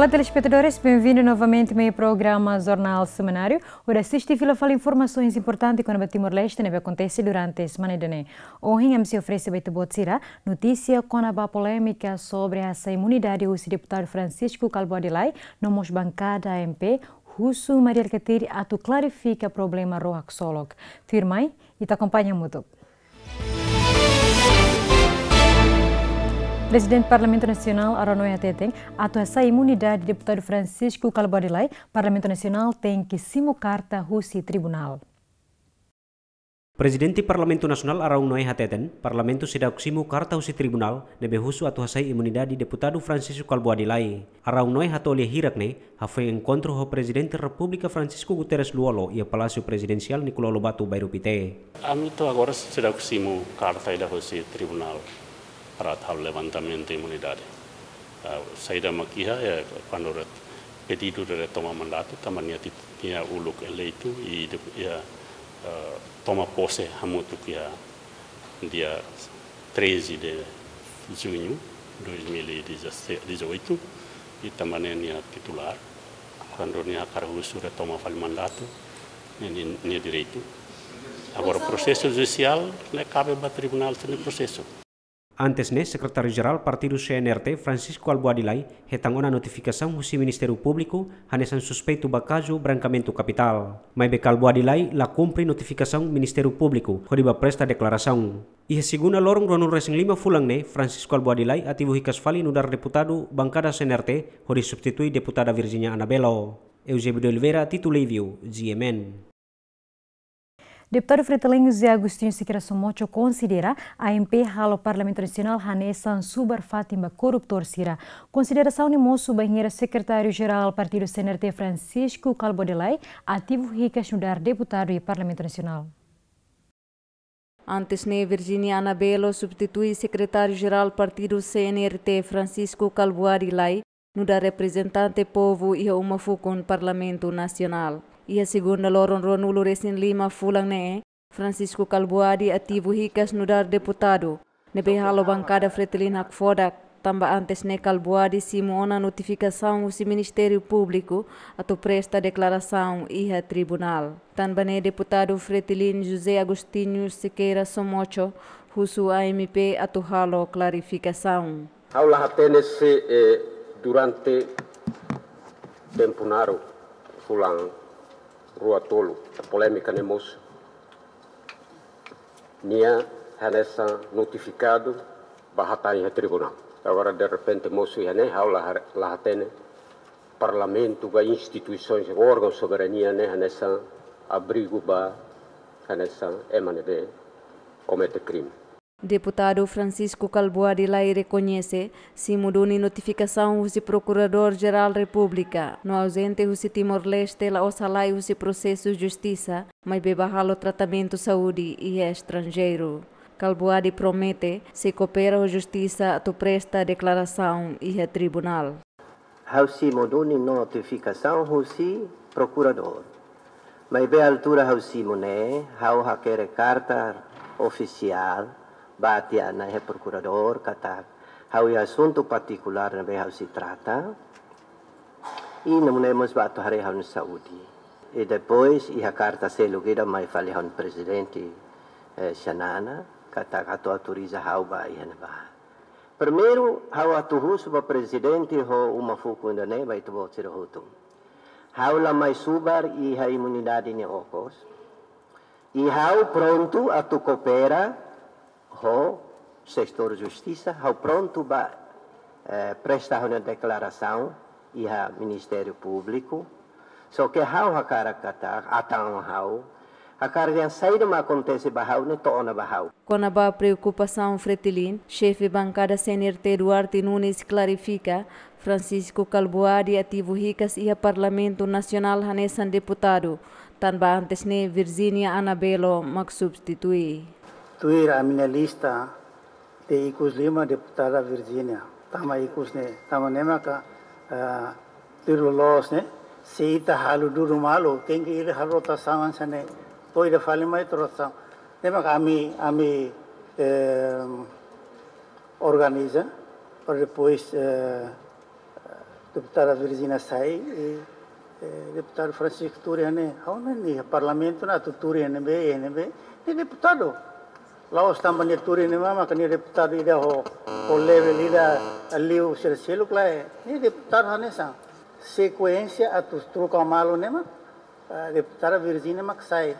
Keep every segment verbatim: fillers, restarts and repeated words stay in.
Olá, telespetadores, bem-vindo novamente ao meu programa Jornal Semanário. Hodi asiste fila fali informasaun importante kona-ba Timor-Leste ne'ebé akontese durante semana ida-ne'e. Ohin ami sei oferese ba ita-boot sira notísia kona-ba polémika sobre hasai imunidade husi deputadu Francisco Kalbuadi Lay, no mós bankada A M P husu Mari Alkatiri atu klarifika problema ró haksolok. Tuirmai, ita akompaña hamutuk. Prezidente Parlamentu Nasionál Araújo Noé hateten atu hasai imunidade deputadu Francisco Kalbuadi Lay, Parlamentu Nasionál tenke simu karta husi tribunál. Prezidente Parlamentu Nasionál Araújo Noé hateten, Parlamentu seidauk simu karta husi tribunál ne'ebé husu atu hasai imunidade deputadu Francisco Kalbuadi Lay. Araújo Noé hato'o lia hirak ne'e hafoin enkontru ho Prezidente Repúblika Francisco Guterres Lú-Olo iha Palásiu Prezidensiál Nicolau Lobato, bairru Pité. Ami to'o agora seidauk simu karta ida husi tribunál para atu halo levantamentu imunidade. Ah, saida mak iha, eh, kuandu ret-, pedidu de retoma mandatu, tanba nia tit-, nia uluk eleitu i de-, iha, eh, toma pose hamutuk iha dia treze de junho dois mil e dezoito, i tanba ne'e nia titulár. Kuandu nia hakarak husu retoma fali mandatu, ne'e nia, nia direitu. Agora, prosesu judisiál ne'e kabe ba tribunál sira-nia prosesu. Antes ne'e, Sekretáriu Jerál Partidu C N R T, Francisco Kalbuadi Lay, hetan ona notifikasaun husi Ministériu Públiku hanesan suspeitu ba kazu brankamentu kapitál. Maibé Kalbuadi Lay la kumpre notifikasaun Ministériu Públiku hodi bá presta deklarasaun. Iha segunda loron ruanulu-resin-lima fulan ne'e, Francisco Kalbuadi Lay ativu hikas fali nu'udar deputadu bankada C N R T hodi substitui deputada Virginia Anabelo. Eusébio de Oliveira, Tito Livio, G M N. Deputadu Fretilin José Agostinho Sequeira Somocho konsidera A M P halo Parlamentu Nasionál hanesan subar-fatin ba korruptór sira. Konsiderasaun ne'e mosu bainhira Sekretáriu Jerál Partidu C N R T Francisco Kalbuadi Lay ativu hikas nu'udar deputadu iha Parlamentu Nasionál. Antes ne'e Virginia Anabelo substitui Sekretáriu Jerál Partidu C N R T Francisco Kalbuadi Lay nu'udar reprezentante povu iha uma fukun Parlamentu Nasionál. Iha segunda loron ruanulu-resin-lima fulan ne'e, Francisco Kalbuadi ativu hikas nu'udar deputadu ne'ebé halo bankada Fretilin hakfodak, tanba antes ne'e Kalbuadi simu ona notifikasaun husi Ministériu Públiku atu presta deklarasaun iha tribunál. Tanba ne'e deputadu Fretilin José Agostinho Sequeira Somocho husu A M P atu halo klarifikasaun. Ha'u la hatene se, eh, durante tempu naruk, fulan rua tolu, polémika ne'e mosu, nia hanesan notifikadu bá hatán iha tribunál. Agora, de repente, mosu iha ne'e, ha'u la ha-, la hatene. Parlamentu ka instituisoens, órgaun soberania ne'e hanesan abrigu ba hanesan ema ne'ebé komete krime. Deputadu Francisco Kalbuadi Lay rekoñese simu duni notifikasaun husi Prokuradór Jerál Repúblika, no auzente husi Timor-Leste, la'ós halai husi prosesu justisa, maibé bá halo tratamentu saúde iha estranjeiru. Kalbuadi promete sei koopera ho justisa atu presta deklarasaun iha tribunál. Ha'u simu duni notifikasaun husi prokuradór. Maibé altura ha'u simu ne'e, ha'u hakerek karta ofisiál ba tiha ona iha prokuradór katak ha'u iha asuntu partikulár ne'ebé ha'u sei trata. I nune'e mós bá atu haree ha'u-nia saúde. I depois iha karta seluk ida mai fali ha'u-nia prezidente, eh, Xanana, katak atu autoriza ha'u bá iha ne'ebá. Primeiru, ha'u atu husu ba prezidente ho uma fukun ida-ne'e, ba ita-boot sira hotu. Ha'u la mai subar iha imunidade nia okos. I ha'u prontu atu koopera ho setór justisa, ha'u prontu bá, eh, presta ha'u-nia deklarasaun iha Ministériu Públiku. Só ke ha'u hakarak katak, hatán ha'u, hakarak dehan saida mak akontese ba ha'u ne'e to'o ona ba ha'u. Kona-ba preokupasaun Fretilin, xefe bankada C N R T Duarte Nunes klarifika, Francisco Kalbuadi ativu hikas iha Parlamentu Nasionál hanesan deputadu, tanba antes ne'e Virginia Anabelo mak substitui. Tuir ami-nia lista, ikus lima deputada Virginia. Tama ikus ne'e, tama ne'e maka, ah, tuir loloos ne'e, se ita halo dudu malu, tenke ita halo rotasaun hanesan ne'e, to'o ida fali mai rotasaun. Ne'e maka ami, ami, eh, organiza, para depois, eh, Deputada Virginia sai, i, eh, deputadu Francisco tuur iha ne'e, ha'u hanoin iha parlamentu ne'e atu tuur iha ne'ebé, iha ne'ebé, nia deputadu. La'ós tanba nia tuur iha ne'ebá, maka nia deputadu ida ho, ho level ida liu sira seluk lae, nia deputadu hanesan. Sekuénsia atu troka malu ne'e mak, eh, deputada Virginia mak sai.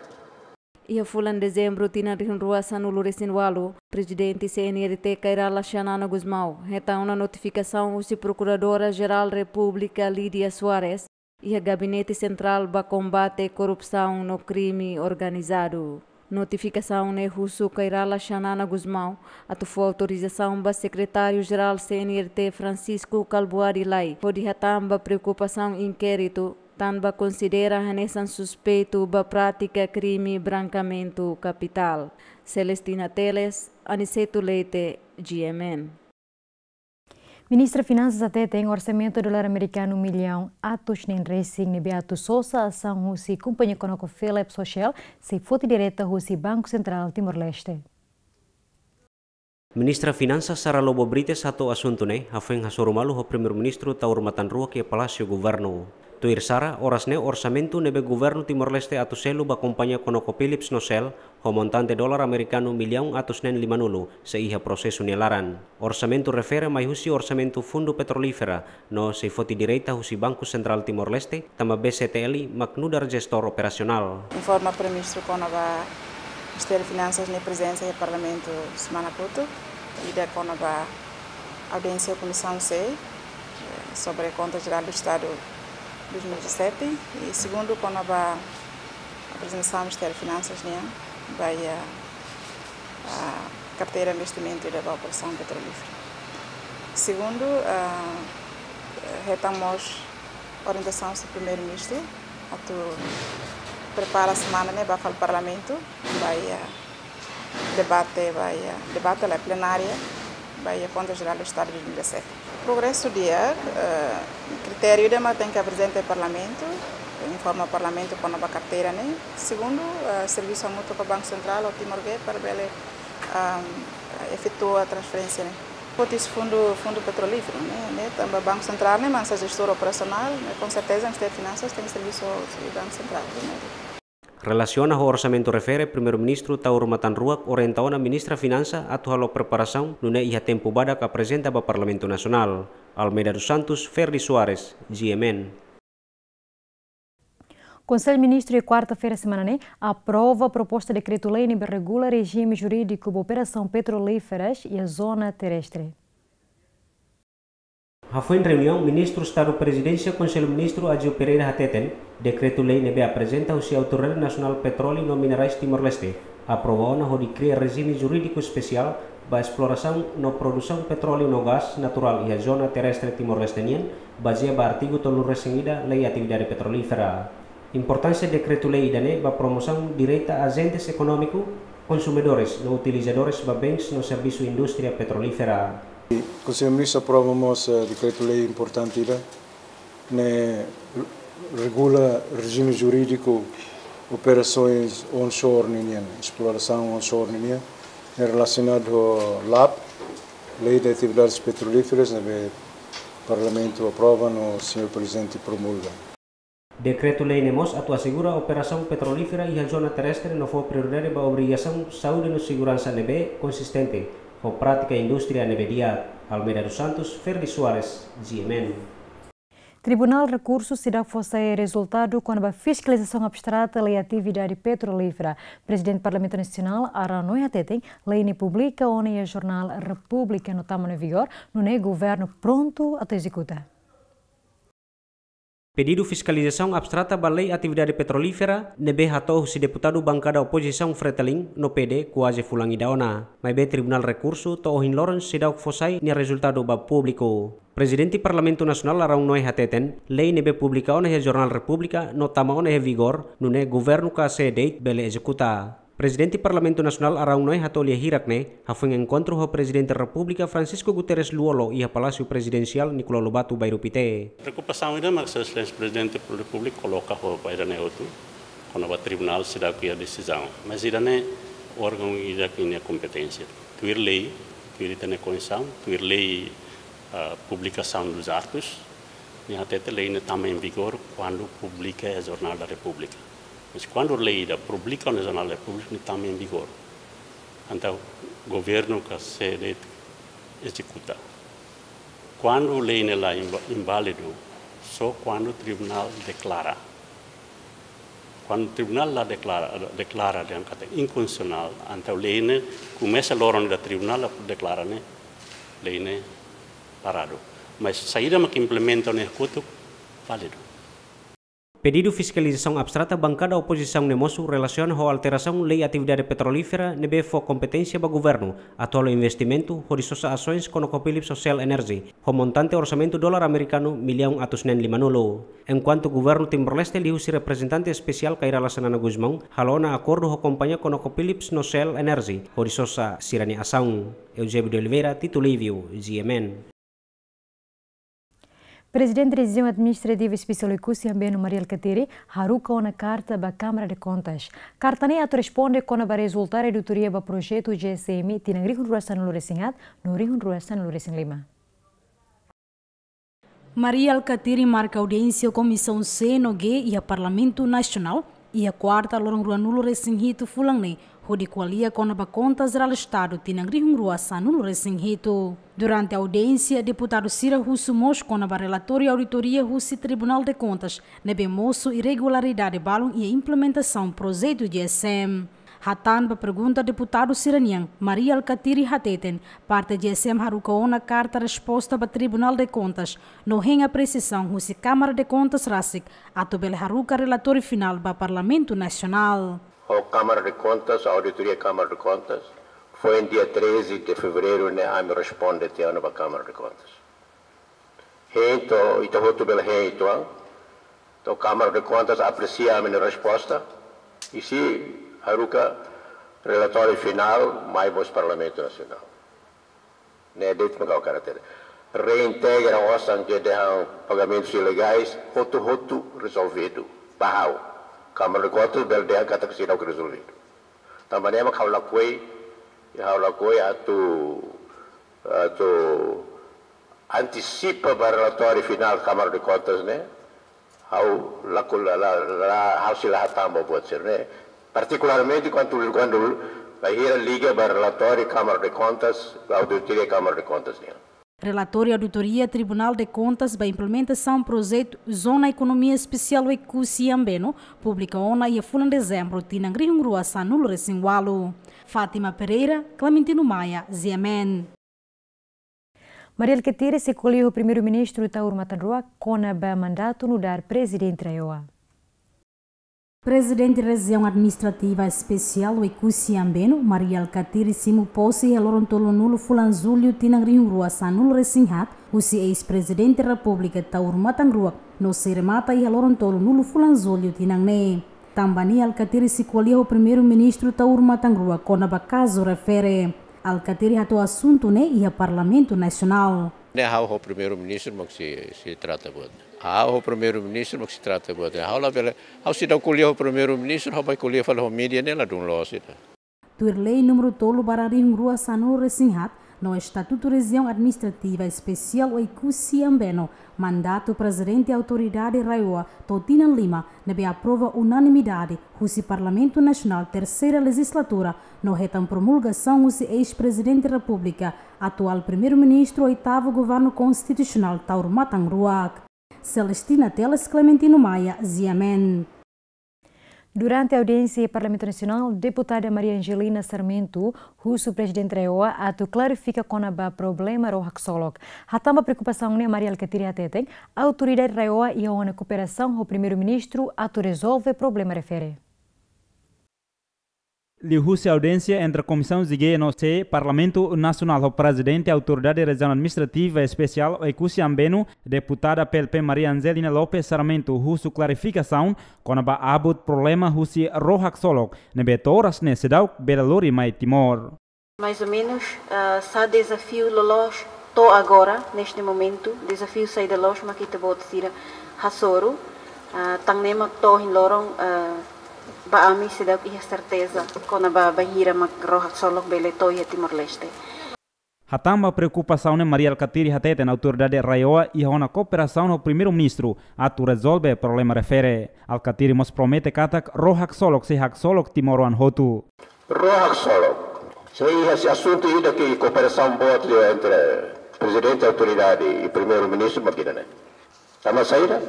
Iha fulan Dezembru tinan rihun rua sanulu resin walu, Prezidente C N R T Kay Rala Xanana Gusmão hetan ona notifikasaun husi Prokuradora-Jerál Repúblika Lídia Soares iha Gabinete Sentrál ba Kombate Korrupsaun no Krime Organizadu. Notifikasaun ne'e husu Kay Rala Xanana Gusmão atu fó autorizasaun ba Sekretáriu-Jerál C N R T Francisco Kalbuadi Lay hodi hatán ba preokupasaun inkéritu tanba konsidera hanesan suspeitu ba prátika krime brankeamentu kapitál. Celestina Teles, Aniceto Leite, G M N. Ministra Finansas hateten orsamentu dolar amerikanu millaun atus neen resin ne'ebé atu sosa asaun husi kompañia ConocoPhillips ho Shell sei foti direta husi Banku Sentrál Timor-Leste. Ministra Finansas Sara Lobo Brites hato'o asuntu ne'e hafoin hasoru malu ho Primeiru-Ministru Taur Matan Ruak iha Palásiu Governu. Tuir Sara, oras ne'e orsamentu ne'ebé Governu Timor-Leste atu selu ba kompañia ConocoPhillips no Shell ho montante dolar amerikanu millaun atus neen limanulu sei iha prosesu nia laran. Orsamentu refere mai husi orsamentu Fundu Petrolífera no sei foti direta husi Banku Sentrál Timor-Leste, tanba B C T L mak nu'udar jestór operasionál. Informa Primeiru-Ministru kona-ba Ministériu Finansas nia prezensa iha Parlamentu semana kotuk, ida kona-ba audiénsia Komisaun C, eh, sobre Conta Geral do Estado dois mil e dezassete, i segundu kona-ba aprezentasaun Ministériu Finansas nian ba iha, ah, karteira investimentu ida ba operasaun petrolífera. Segundu, ah, hetan mós orientasaun husi Primeiru-Ministru atu prepara semana ne'e ba fali Parlamentu ba iha debate, ba iha debate la plenária ba iha Conta Geral do Estado dois mil e dezassete. Progresu di'ak, eh, kritériu ida mak tenke aprezenta iha Parlamentu, informa Parlamentu kona-ba karteira ne'e. Segundu, eh, servisu hamutuk ho Banku Sentrál ho Timor Gap para bele, ah, efetua transferénsia ne'e. Foti husi fundu, Fundu Petrolíferu ne'e, ne'e tanba Banku Sentrál ne'e mak hanesan jestór operasionál, ne'e, konserteza Ministériu Finansas tenke servisu ho Banku Sentrál, ne'e. Relasiona ho orsamentu refere, Primeiru-Ministru Taur Matan Ruak orienta ona Ministra Finansas atu halo preparasaun nune'e iha tempu badak aprezenta ba Parlamentu Nasionál. Almeida dos Santos, Ferdi Soares, G M N. Konsellu Ministru iha kuarta-feira semana ne'e aprova proposta dekretu-lei ne'ebé regula rejime jurídiku ba operasaun petrolíferas iha zona terrestre. Hafoin reuniaun, Ministru Estadu Prezidénsia Konsellu Ministru Agio Pereira hateten, dekretu-lei ne'ebé aprezenta husi Autoridade Nasionál Petróleu no Minerais Timor-Leste aprova ona hodi kria rejime jurídiku espesiál ba esplorasaun no produsaun petróleu no gás naturál iha zona terrestre Timor-Leste nian, bazeia ba artigu tolu resin ida Lei Atividade Petrolífera. Importánsia dekretu-lei ida-ne'e ba promosaun direta ajentes ekonómiku, konsumidores no utilizadores ba bens no servisu indústria petrolífera. Konsellu Ministru aprova mós, eh, dekretu-lei importante ida, ne'e regula rejime jurídiku operasoens onshore ninian, esplorasaun onshore ninian, ne'e relasionadu ho LAP, Lei de Atividades Petrolíferas, ne'ebé Parlamentu aprova no Señór Prezidente promulga. Dekretu-lei ne'e mós atu asegura operasaun petrolífera iha zona terrestre no fó prioridade ba obrigasaun saúde no seguransa ne'ebé konsistente ho prátika indústria ne'ebé di'ak. Almeida dos Santos, Ferdi Soares, G M N. Tribunál Rekursu seidauk fó sai rezultadu kona-ba fiskalizasaun abstrata Lei Atividade Petrolífera. Prezidente Parlamentu Nasionál, Arão Noe hateten, lei ne'e publika ona iha Jornál Repúblika no tama ona vigór, nune'e governu prontu atu ezekuta. Pedidu fiskalizasaun abstrata ba Lei Atividade Petrolífera ne'ebé hato'o husi deputadu bankada opozisaun Fretilin no P D kuaze fulan ida ona. Maibé Tribunál Rekursu to'o ohin loron seidauk fó sai nia rezultadu ba públiku. Prezidente Parlamentu Nasionál Arão Noe hateten, lei ne'ebé publika ona iha Jornál Repúblika no tama ona iha vigór, nune'e governu ka sé de'it bele ezekuta. Prezidente Parlamentu Nasionál Arão Noe hato'o lia hirak ne'e hafoin enkontru ho Prezidente Repúblika Francisco Guterres Lú-Olo iha Palásiu Prezidensiál Nicolau Lobato, Bairru Pité. Preokupasaun ida mak Sua Exelénsia Prezidente Repúblika koloka ho bainhira ne'e hotu, kona-ba tribunál seidauk iha desizaun. Mas ida-ne'e órgaun ida ke nia kompeténsia. Tuir lei, tuir ita-nia Konstituisaun, tuir lei, ah, publikasaun dos atos, Nia hatete lei ne'e tama em vigor kuandu publika iha Jornál da Repúblika. Mas kuandu lei ida publika iha Jornál da Repúblika, ne'e tama em vigor. Entaun governu ka sé de'it ezekuta. Kuandu lei ne'e la inva-, inválidu, só kuandu tribunál deklara. Kuandu tribunál la deklara, deklara dehan katak inkonstitusionál, entaun lei ne'e komesa loron ida tribunál la deklara ne'e, lei ne'e paradu. Mas saida mak implementa ne'e hotu válidu. Pedidu fiskalizasaun abstrata bankada opozisaun ne'e mosu relasiona ho alterasaun lei atividade petrolífera ne'ebé fó kompeténsia ba governu atu halo investimentu hodi sosa asoens ConocoPhillips ho Shell Energy, ho montante orsamentu dolar amerikanu millaun atus neen lima-nulu. Enkuantu governu Timor-Leste liuhusi reprezentante espesiál Kay Rala Xanana Gusmão, halo ona akordu ho kompañia ConocoPhillips no Shell Energy hodi sosa sira-nia asaun. Eusébio de Oliveira, Tito Livio, G M N. Prezidente Rejiaun Administrativa Espesiál Oekusi Ambeno, Mari Alkatiri, haruka ona karta ba Kámara de Kontas. Karta ne'e atu responde kona-ba rezultadu auditoria ba projetu G S M tinan rihun rua sanulu-resin-haat no rihun rua sanulu-resin-lima. Mari Alkatiri marka audiénsia Komisaun C no G iha Parlamentu Nasionál iha kuarta, loron ruanulu-resin-hitu fulan ne'e, hodi ko'alia kona-ba Konta Jerál Estadu tinan rihun rua sanulu-resin-hitu. Durante audiénsia, deputadu sira husu mós kona-ba relatóriu auditoria husi Tribunál de Kontas ne'ebé mosu irregularidade balun iha implementasaun projetu G S M. Hatán ba pergunta deputadu sira-nian, Mari Alkatiri hateten, parte G S M haruka ona karta resposta ba Tribunál de Kontas, no hein apresiasaun husi Kámara de Kontas rasik, atu bele haruka relatóriu finál ba Parlamentu Nasionál. Ho Kámara de Kontas, auditoria Kámara de Kontas, foin dia treze de fevereiru ne'e ami responde tiha ona ba Kámara de Kontas. Hein to'o, ita hotu bele hein to'o. Entaun Kámara de Kontas apresia ami-nia resposta. I sei haruka relatóriu finál mai mós Parlamentu Nasionál. Ne'e de'it mak ha'u hakarak hatete. Reintegra osan ke dehan pagamentus ilegais, hotu-hotu rezolvidu. Ba ha'u. Kámara de Kontas bele dehan katak seidauk rezolvidu. Tanba ne'e mak ha'u lakohi, ha'u lakohi atu, atu antisipa ba relatóriu finál Kámara de Kontas ne'e, ha'u lakohi la, la, la, ha'u sei la hatán ba buat sira-ne'e. Partikularmente kuandu, kuandu bainhira liga ba relatóriu Kámara de Kontas, auditoria Kámara de Kontas nian. Relatóriu auditoria Tribunál de Kontas ba implementasaun projetu Zona Ekonomia Espesiál Oekusi Ambeno, publika ona iha fulan Dezembru tinan rihun rua sanulu-resin-ualu. Fátima Pereira, Clementino Maia, G M N. Mari Alkatiri sei ko'alia ho Primeiru-Ministru Taur Matan Ruak kona-ba mandatu nu'udar Prezidente RAEOA. Prezidente Rejiaun Administrativa Espesiál Oekusi Ambeno, Mari Alkatiri, simu pose iha loron tolunulu fulan Jullu tinan rihun rua sanulu-resin-haat, husi eis-Prezidente Repúblika Taur Matan Ruak, no sei remata iha loron tolunulu fulan Jullu tinan ne'e. Tanba ne'e Alkatiri sei ko'alia ho Primeiru-Ministru Taur Matan Ruak kona-ba kazu refere. Alkatiri hato'o asuntu ne'e iha Parlamentu Nasionál. Ne'e ha'u ho Primeiru-Ministru mak sei, sei trata buat. Ha'u ho Primeiru-Ministru mak sei trata buat. Ha'u labele, ha'u seidauk ko'alia ho Primeiru-Ministru, ha'u bá ko'alia fali ho média ne'e ladún loos ida. Tuir lei númeru tolu barra rihun rua sanulu-resin-haat, no Estatutu Rejiaun Administrativa Espesiál Oekusi Ambeno, mandatu Prezidente Autoridade RAEOA to'o tinan lima, ne'ebé aprova unanimidade husi Parlamentu Nasionál Terseira Lejizlatura, no hetan promulgasaun husi eis-Prezidente Repúblika, atuál Primeiru-Ministru oitavu Governu Konstitusionál Taur Matan Ruak. Celestina Teles, Clementino Maia, G M N. Durante audiénsia Parlamentu Nasionál, deputada Maria Angelina Sarmento husu Prezidente RAEOA atu klarifika kona-ba problema ró haksolok. Hatán ba preokupasaun ne'e, Mari Alkatiri hateten, autoridade RAEOA iha ona kooperasaun ho Primeiru-Ministru atu rezolve problema refere. Liuhusi audiénsia entre Komisaun G no C Parlamentu Nasionál ho Prezidente Autoridade Rejiaun Administrativa Espesiál Oekusi Ambeno, deputada P L P Maria Angelina Lopes Sarmento husu klarifikasaun kona-ba abut problema husi ró haksolok ne'ebé to'o oras ne'e seidauk bele lori mai Timor. Mais ou menos, ah, sá dezafiu loloos to'o agora, neste momento, dezafiu saida loos mak ita-boot sira hasoru, ah, tan ne'e mak to'o ohin loron, ah, ba ami seidauk iha serteza kona-ba bainhira mak ró haksolok bele to'o iha Timor-Leste. Hatán ba preokupasaun ne'e, Mari Alkatiri hateten autoridade RAEOA iha ona kooperasaun ho Primeiru-Ministru atu rezolve problema refere. Alkatiri mós promete katak ró haksolok sei haksolok timoroan hotu. Ró haksolok. Se iha asuntu ida ke kooperasaun boot liu entre Prezidente Autoridade i Primeiru-Ministru mak ida-ne'e. Tanba saida?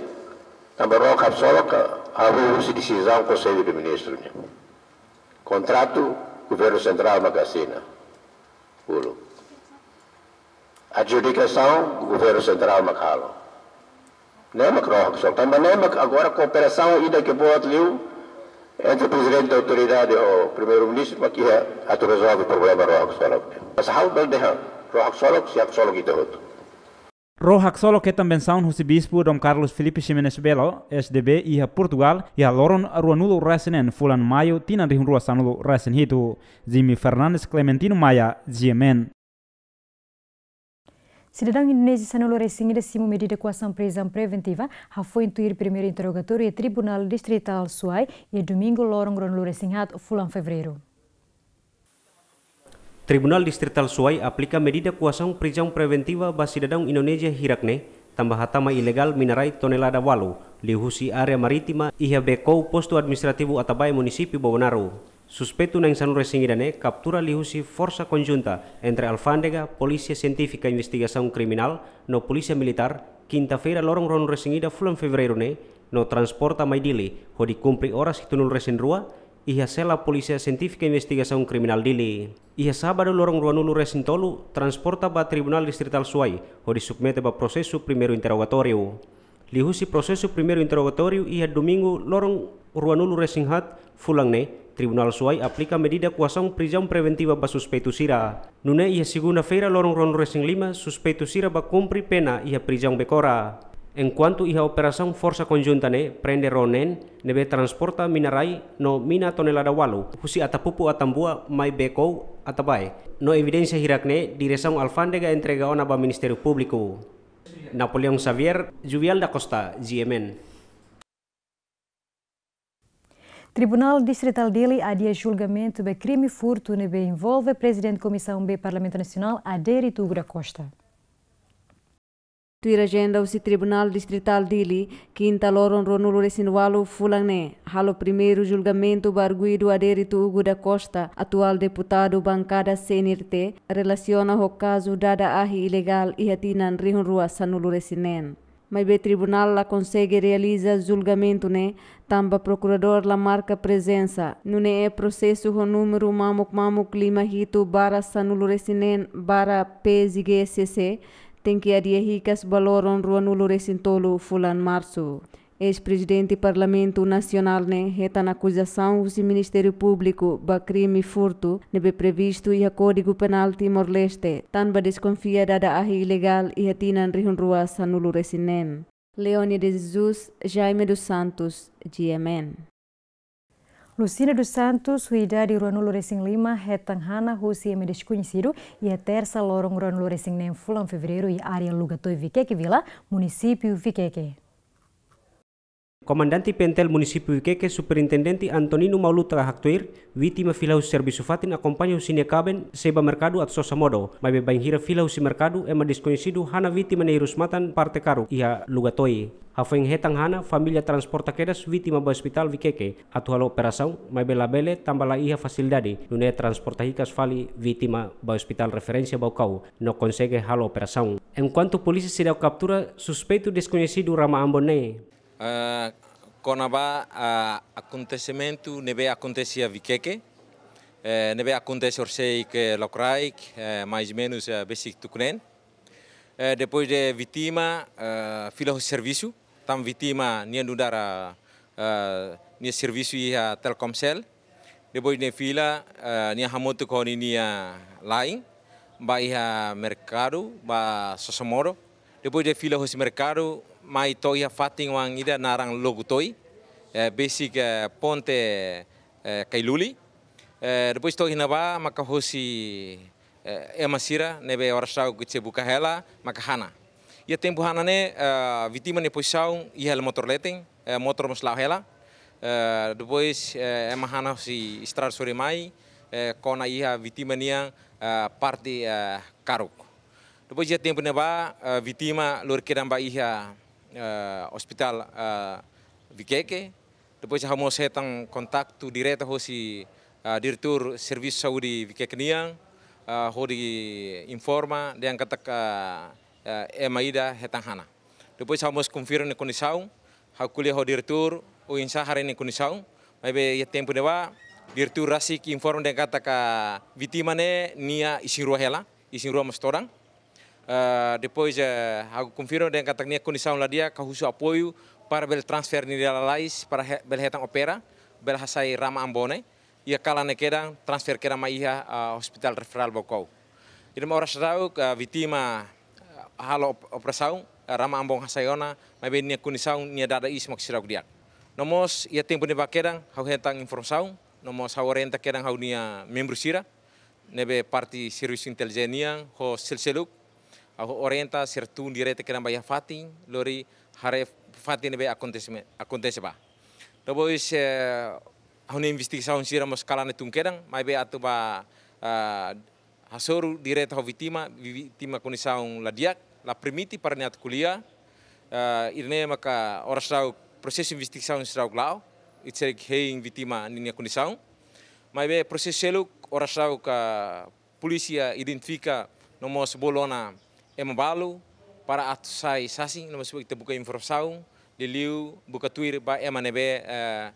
Tanba ró haksolok hahú husi desizaun Konsellu de Ministru nian. Kontratu Governu Sentrál maka asina. Uluk. Adjudikasaun Governu Sentrál maka halo. Ne'e mak ró haksolok. Tanba ne'e mak agora kooperasaun ida ke boot liu entre Prezidente Autoridade ho Primeiru-Ministru mak iha atu rezolve problema ró haksolok. Mas ha'u bele dehan, ró haksolok sei haksolok ita hotu. Ró haksolok hetan bensaun husi Bispu Dom Carlos Filipe Ximenes Belo, S D B, iha Portugal, iha loron ruanulu-resin-neen fulan Maiu tinan rihun rua sanulu-resin-hitu. Jimmy Fernandes, Clementino Maia, G M N. Sidadaun Indonézia sanulu-resin-ida simu medida koasaun prizaun preventiva hafoin tuir primeiru interrogatóriu iha Tribunál Distritál Suai iha Domingu loron ruanulu-resin-haat fulan Fevereiru. Tribunál Distritál Suai aplika medida koasaun prizaun preventiva ba sidadaun Indonézia hirak ne'e, tanba hatama ilegál mina-rai tonelada ualu, liuhusi área marítima iha Bekau, Postu Administrativu Atabae, Munisípiu Bobonaro. Suspeitu na'in sanulu-resin-ida ne'e kaptura liuhusi forsa konjunta entre alfándega, Polísia Sientífika Investigasaun Kriminál, no Polísia Militár, kinta-feira loron ruanulu-resin-ida fulan Fevereiru ne'e, no transporta mai Dili, hodi kumpre oras hitunulu-resin-rua, iha sela Polísia Sientífika Investigasaun Kriminál Dili. Iha sábadu loron ruanulu-resin-tolu, transporta ba Tribunál Distritál Suai, hodi submete ba prosesu primeiru interrogatóriu. Liuhusi prosesu primeiru interrogatóriu iha Domingu loron ruanulu-resin-haat fulan ne'e, Tribunál Suai aplika medida koasaun prizaun preventiva ba suspeitu sira. Nune'e iha Segunda-feira loron ruanulu-resin-lima, suspeitu sira bá kumpre pena iha prizaun Bekora. Enkuantu iha operasaun forsa konjunta ne'e prende ró neen ne'ebé transporta mina-rai no mina tonelada ualu husi Atapupu Atambua mai Bekau, Atabae. No evidénsia hirak ne'e diresaun alfándega entrega ona ba Ministériu Públiku. Napoleão Xavier, Juvial da Costa, G M N. Tribunál Distritál Dili adia julgamentu ba krime furtu ne'ebé envolve Prezidente Komisaun B Parlamentu Nasionál, Adérito Hugo da Costa. Tuir ajenda husi Tribunál Distritál Dili, kinta loron ruanulu-resin-ualu fulan ne'e, halo primeiru julgamentu ba arguidu Adérito Hugo da Costa, atuál deputadu bankada C N R T, relasiona ho kazu dada ahi ilegál iha tinan rihun rua sanulu-resin-neen. Maibé tribunál la konsege realiza julgamentu ne'e, tanba prokuradór la marka prezensa. Nune'e prosesu ho númeru mamuk mamuk lima hitu barra sanulu-resin-neen barra P J G C C tenke adia hikas ba loron ruanulu-resin-tolu fulan Marsu. Eis-Prezidente Parlamentu Nasionál ne'e hetan akuzasaun husi Ministériu Públiku ba krime furtu ne'ebé previstu iha Kódigu Penál Timor-Leste, tanba deskonfia dada ahi ilegál iha tinan rihun rua sanulu-resin-neen. Leone de Jesus, Jaime dos Santos, G M N. Lucina dos Santos, ho idade ruanulu-resin-lima, hetan hana husi ema deskoñesidu iha Tersa loron ruanulu-resin-neen fulan Fevereiru iha área Lugatoi Viqueque Vila, Munisípiu Viqueque. Komandante PNTL Munisípiu Viqueque, Superintendente Antonino Mauluta haktuir, vítima fila husi servisu fatin akompaña husi nia kaben sei bá merkadu atu sosa modo, maibé bainhira fila husi merkadu, ema deskoñesidu hana vítima nia hirus-matan parte karuk iha Lugatoi. Hafoin hetan hana, família transporta kedas vítima ba ospitál Viqueque atu halo operasaun, maibé labele tanba la iha fasilidade, nune'e transporta hikas fali vítima ba ospitál referénsia Baucau, no konsege halo operasaun. Enkuantu polísia seidauk kaptura suspeitu deskoñesidu rama ambon ne'e. Eh, kona-ba, eh, akontesimentu ne'ebé akontese iha Viqueque, eh, ne'ebé akontese horisehik lokraik, eh, mais ou menus, eh, besik tuku neen. Eh, depois de vítima, eh, fila husi servisu, tanba vítima nia nu'udar, eh, nia servisu iha Telkomcel. Depois nia fila, eh, nia hamutuk ho ninia la'en, bá iha merkadu, bá sosa modo. Depois de fila husi merkadu, mai to'o iha fatin oan ida naran Lugatoi, eh, besik, eh, ponte, eh, Kailuli. Eh, depois to'o iha ne'ebá, maka husi eh, ema sira ne'ebé oras sa'e kutse buka hela, maka hana. Iha tempu hana ne'e, eh, vítima nia pozisaun iha hela motór leten, eh, motór mós la'o hela. Eh, depois, eh, ema hana husi estrada sorin mai, eh, kona iha vítima nian, eh, parte, eh, karuk. Depois iha tempu ne'ebá, eh, vítima lori kedan ba iha, eh, ospitál, eh, Viqueque. Depois ha'u mós hetan kontaktu diretu hosi, eh, diretór servisu saúde Viqueque nian, eh, hodi informa dehan katak, eh, ema ida hetan hanesan. Depois ha'u mós konfirma nia kondisaun, ha'u ko'alia ho diretór, oinsá haree nia kondisaun, maibé iha tempu ne'ebá, diretór rasik informa dehan katak vítima ne'e nia isin-rua hela, isin-rua mós todan. Eh, depois, eh, ha'u konfirma dehan katak nia kondisaun la di'ak, ha'u husu apoiu para bele transfere nia lalais, para he-, bele hetan opera, bele hasai rama ambon ne'e, iha kalan ne'e kedan, transfere kedan mai iha, ah, Hospital Referral Baucau. Jadi, mak oras daudauk, ah, vítima, ah, halo op-, operasaun, ah, rama ambon hasai ona, maibé nia kondisaun, nia dada iis mak seidauk di'ak. No mós, iha tempu ne'ebá kedan, ha'u hetan informasaun, no mós ha'u orienta kedan ha'u-nia membru sira, ne'ebé parte servisu intelijen nian, ho sel-seluk, ha'u orienta sira tun direta kedan ba iha fatin, lori haree fatin ne'ebé akontese, akontese ba. Depois, eh, ha'u-nia investigasaun sira mós kalan ne'e tun kedan, maibé atu ba, ah, hasoru direta ho vítima, vi-, vítima kondisaun la di'ak, la permite para nia atu ko'alia, ah, ida-ne'e maka oras daudauk prosesu investigasaun seidauk la'o, ita sei hein vítima ninia kondisaun. Maibé prosesu seluk oras daudauk polísia identifika no mós bolu ona ema balu para atu sai sasin, no mós ita buka informasaun, liuliu buka tuir ba ema ne'ebé, eh,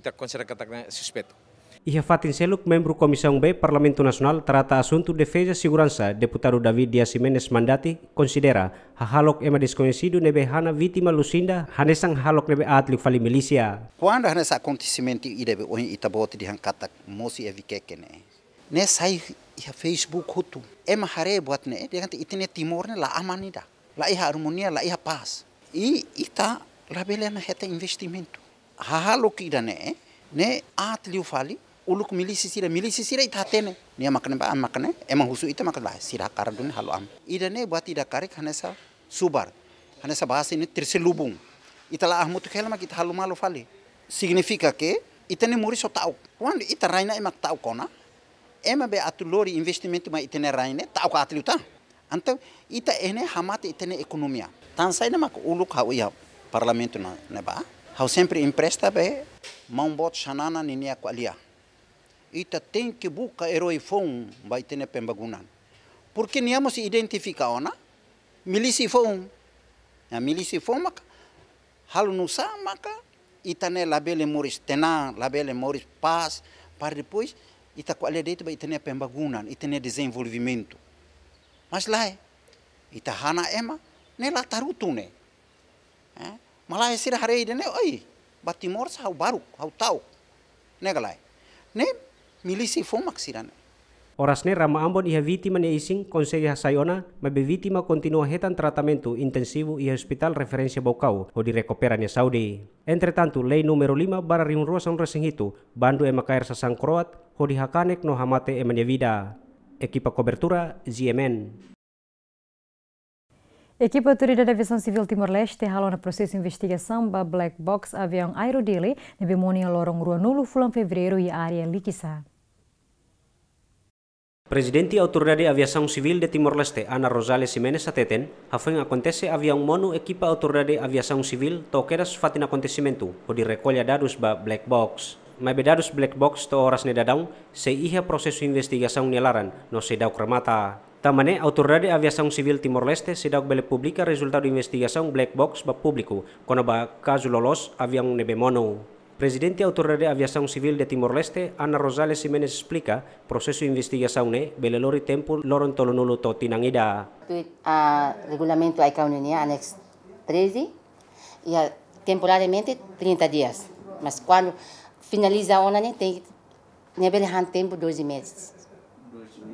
ita konsidera katak ne'e suspeitu. Iha fatin seluk, membru Komisaun B Parlamentu Nasionál trata asuntu defeza seguransa, Deputadu David Dias Ximenes Mandati, konsidera hahalok ema deskoñesidu ne'ebé hanesan vítima Lucinda, hanesan hahalok ne'ebé aat liu fali milísia. Kuandu hanesan akontesimentu ida be ohin ita-boot dehan katak mosu iha Viqueque ne'e, ne'e sai iha Facebook hotu. Ema haree buat ne'e, dehan katak ita-nia Timor ne'e la aman ida. La iha armonia, la iha pás. I ita labele ona hetan investimentu. Hahalok ida-ne'e, ne'e aat liu fali, uluk milísia sira, milísia sira ita hatene. Nia maka ne'e ba, maka ne'e, ema husu ita maka lae, sira hakarak duni halo aman. Ida-ne'e buat ida karik hanesan subar. Hanesan bahasa ne'e terselubung. Ita la'o hamutuk hela mak ita halo malu fali. Signifika ke ita-nia moris só ta'uk. Kuandu ita rai ne'e ema ta'uk ona, ema be atu lori investimentu mai ita-nia rai ne'e ta'uk aat liután. Entaun, ita ne'e hamate ita-nia ekonomia. Tansá ida mak uluk ha'u iha Parlamentu ne'ebá, ha'u sempre empresta be maun boot Xanana ninia ko'alia. Ita tenke buka erói foun ba ita-nia pembangunan. Porke nia mós identifika ona milísia foun. Ya, milísia foun maka halo nu'usá maka ita ne'e labele moris tenang, labele moris pás, para depois ita ko'alia de'it ba ita-nia pembangunan, ita-nia dezenvolvimentu. Mas lae, ita hanesan ema ne'e la tarutu ne'e. Eh, malae sira haree ida-ne'e, oi, ba Timor sá ha'u baruk, ha'u ta'uk. Ne'e ka lae. Ne'e milísia foun mak sira-ne'e. Oras ne'e rama ambon iha vítima nia isin konsege hasai ona, maibé vítima kontinua hetan tratamentu intensivu iha Hospital Referénsia Baucau, hodi rekupera nia saúde. Entretantu, lei númeru lima barra rihun rua sanulu-resin-hitu, bandu ema kaer sasán kro'at, hodi hakanek no hamate ema nia vida. Ekipa kobertura, G M N. Ekipa Autoridade Aviasaun Sivíl Timor-Leste halo ona prosesu investigasaun ba black box aviaun Aero Dili ne'ebé monu iha loron ruanulu fulan Fevereiru iha área Likisá. Prezidente Autoridade Aviasaun Sivíl de Timor-Leste, Ana Rosales Ximenes hateten, hafoin akontese aviaun monu ekipa Autoridade Aviasaun Sivíl to'o kedas fatin akontesimentu, hodi rekolla dadus ba black box. Maibé dadus black box to'o oras ne'e daudaun sei iha prosesu investigasaun nia laran no seidauk remata. Tanba ne'e, Autoridade Aviasaun Sivíl Timor-Leste seidauk bele publika rezultadu investigasaun black box ba públiku, kona-ba kazu loloos aviaun ne'ebé monu. Prezidente Autoridade Aviasaun Sivíl de Timor-Leste, Ana Rosales Ximenes esplika, prosesu investigasaun ne'e bele lori tempu loron tolunulu to'o tinan ida. Tuir, ah, regulamentu AICAO nian, anexo treze, iha temporariamente trinta dias. Mas kuandu finaliza ona ne'e, tenke, ne'e bele han tempu doze meses.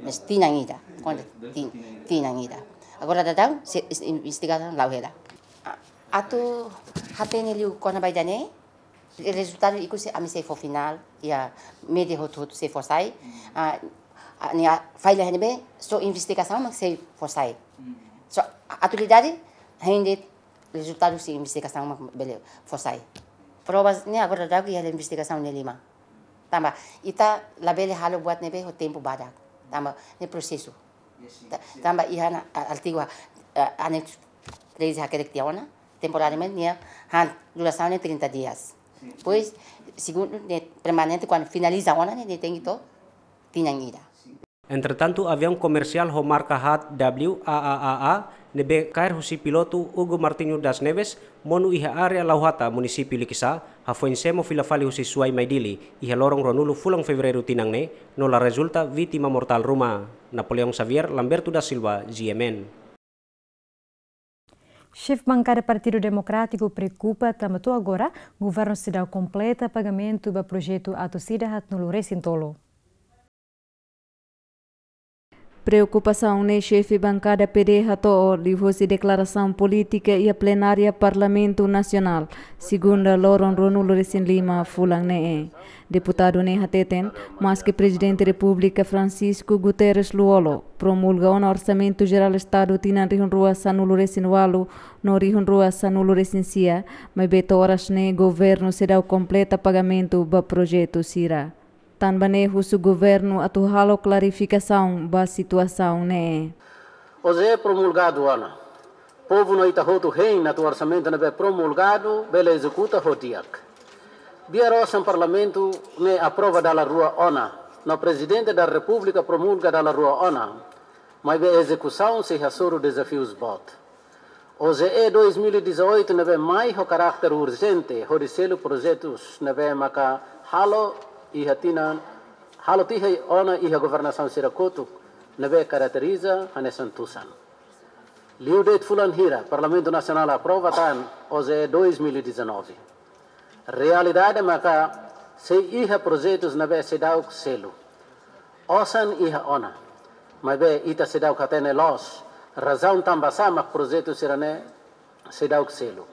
Mas tinan ida, konta tin-, tinan ida. Agora daudaun, sei, investigasaun la'o hela. Ah, atu hatene liu kona-ba ida-ne'e, rezultadu ikus ami sei fó finál, iha média hotu-hotu sei fó sai. Ah, ah, nia falla iha ne'ebé, só investigasaun mak sei fó sai. Só autoridade, hein de'it rezultadu husi investigasaun mak bele fó sai. Provas ne'e agora daudaun iha investigasaun nia liman. Tanba ita labele halo buat ne'ebé ho tempu badak. Tanba ne'e prosesu. Ta-, tanba iha ona, a, artigu, a, anexo treze hakerek tiha ona, temporariamente, nia han durasaun ne'e trinta dias. Depois, segundu, ne'e permanente, kuandu finaliza ona, ne'e, ne'e tenke to'o tinan ida. Entretantu, aviaun komersiál ho marka haat W A A A A, ne'ebé kaer husi pilotu Hugo Martinho das Neves, monu iha área Lauhata, munisípiu Likisá, hafoin semo fila fali husi Suai mai Dili, iha loron ruanulu fulan Fevereiru tinan ne'e, no la rezulta vítima mortál ruma. Napoleão Xavier, Lamberto da Silva, G M N. Xefe bankada Partidu Demokrátiku preokupa tanba to'o agora governu seidauk kompleta pagamentu ba projetu atu sira haatnulu resin tolu. Preokupasaun ne'e xefe bankada P D hato'o liuhosi deklarasaun polítika iha plenária Parlamentu Nasionál, segunda loron ruanulu resin lima fulan ne'e. Deputadu ne'e hateten, maski Prezidente Repúblika Francisco Guterres Lú-Olo promulga ona Orsamentu Jerál Estadu tinan rihun rua sanulu resin ualu no rihun rua sanulu resin sia, maibé to'o oras ne'e governu seidauk kompleta pagamentu ba projetu sira. Tanba ne'e husu governu atu halo klarifikasaun ba situasaun ne'e. Oje promulgadu ona. Povu no ita hotu hein atu orsamentu ne'ebé promulgadu bele ezekuta ho di'ak. Biar osan Parlamentu ne'e aprova dala rua ona, no Prezidente da Repúblika promulga dala rua ona, maibé ezekusaun sei hasoru dezafius boot. O J E dois mil e dezoito ne'ebé mai ho karáter urjente hodi selu projetus ne'ebé maka halo iha tinan, halo tiha ona iha governasaun sira kotuk ne'ebé karakteriza hanesan tusan. Liu de'it fulan hira, Parlamentu Nasionál aprova tan O J E dois mil e dezanove. Realidade maka sei iha projetus ne'ebé seidauk selu. Osan iha ona. Maibé ita seidauk hatene loos razaun tanbasá mak projetu sira-ne'e seidauk selu.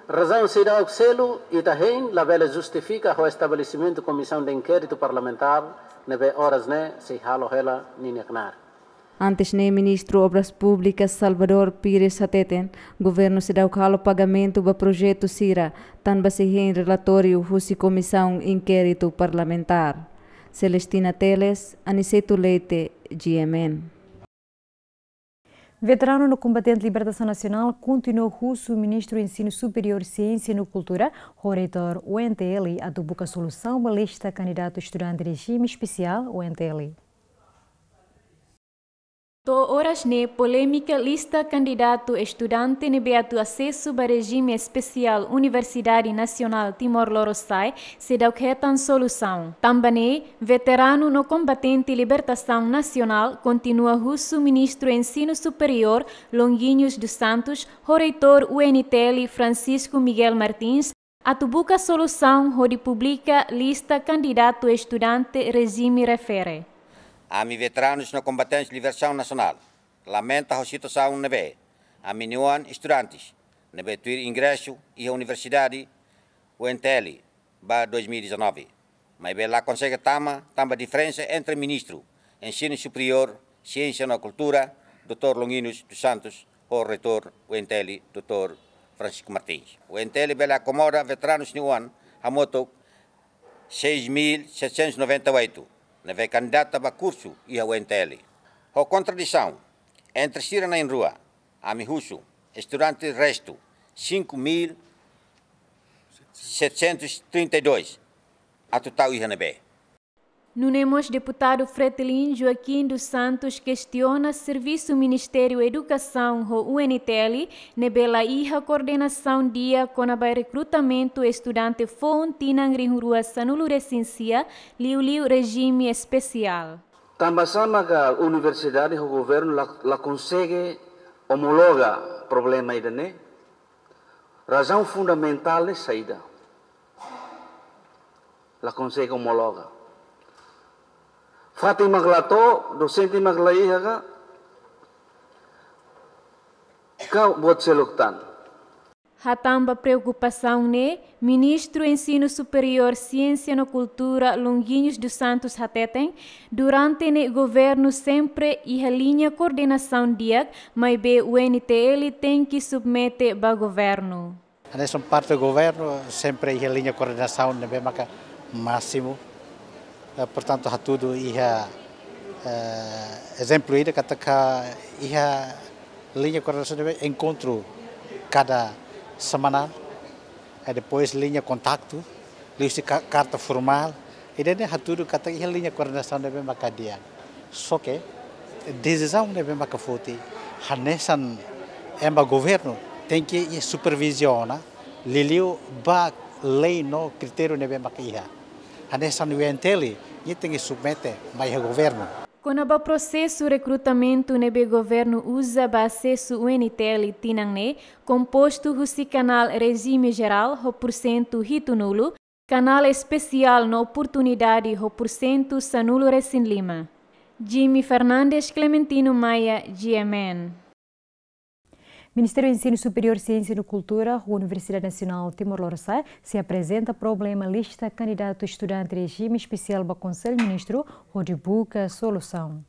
Razaun seidauk selu, ita hein labele justifika ho estabelesimentu komisaun de inkéritu parlamentár ne'ebé oras ne'e sei halo hela ninia knaar. Antes ne'e Ministru Obras Públikas Salvador Pires hateten, governu seidauk halo pagamentu ba projetu sira, tanba sei hein relatóriu husi komisaun inkéritu parlamentár. Celestina Teles, Aniceto Leite, G M N. Veteranu no kombatente libertasaun nasionál kontinua husu Ministru Ensinu Superiór, Siénsia no Kultura, ho Reitór U N T L, atu buka solusaun ba lista kandidatu estudante rejime espesiál U N T L. To'o oras ne'e polémika lista kandidatu estudante ne'ebé atu asesu ba rejime espesiál Universidade Nasionál Timor Lorosa'e seidauk hetan solusaun. Tanba ne'e, veteranu no kombatente libertasaun nasionál kontinua husu Ministru Ensinu Superiór Longuinhos dos Santos ho Reitór U N T L Francisco Miguel Martins atu buka solusaun hodi publika lista kandidatu estudante rejime refere. Ami veteranus no kombatentes libertasaun nasionál lamenta ho situasaun ne'ebé ami-nia oan estudantes ne'ebé tuir ingresu iha Universidade U N T L ba dois mil e dezanove, maibé la konsege tama tanba diferensa entre Ministru Ensinu Superiór, Siénsia no Kultura, doutór Longuinhos dos Santos, ho Reitór U N T L, doutór Francisco Martins. U N T L bele akomoda veteranus nia oan hamutuk seis mil setecentos e noventa e oito ne'ebé kandidata ba kursu iha U N T L. Ho kontradisaun entre sira na'in-rua, ami husu estudante restu cinco mil setecentos e trinta e dois atu tau iha ne'ebé. Nune'e mós deputadu Fretilin Joaquim dos Santos kestiona servisu Ministériu Edukasaun ho U N T L ne'ebé la iha koordenasaun di'ak kona-ba rekrutamentu estudante foun tinan rihun rua sanulu resin sia liuliu rejime espesiál. Tanbasá maka universidade ho governu la, la konsege omologa problema ida-ne'e? Razaun fundamentál ne'e saida? La konsege omologa. Fatin mak la to'o, dosente mak la iha ka? Ka buat seluk tan? Hatán ba preokupasaun ne'e, Ministru Ensinu Superiór, Siénsia no Kultura, Longuinhos dos Santos hateten, durante ne'e governu sempre iha liña koordenasaun di'ak, maibé U N T L tenke submete ba governu. Hanesan parte governu sempre iha liña koordenasaun ne'ebé maka másimu. Eh, portantu, hatudu iha, Eh, ezemplu ida katak iha liña koordenasaun ne'ebé enkontru kada semana, eh, depois liña kontaktu, liuhusi ka-, karta formál, ida-ne'e hatudu katak iha liña koordenasaun ne'ebé maka di'ak. Só ke desizaun ne'ebé maka foti hanesan ema governu tenke superviziona, liuliu ba lei no kritériu ne'ebé maka iha. Hanesan U N T L, nia tenke submete mai iha governu. Kona-ba prosesu rekrutamentu ne'ebé governu uza ba asesu U N T L tinan ne'e, kompostu husi kanál rejime jerál ho pursentu hitunulu, kanál espesiál no oportunidade ho pursentu sanulu-resin-lima. Jimmy Fernandes, Clementino Maia, G M N. Ministériu Ensinu Superiór, Siénsia no Kultura, Universidade Nasionál Timor Lorosa'e, sei aprezenta problema lista kandidatu estudante rejime espesiál ba Konsellu Ministru, hodi buka solusaun.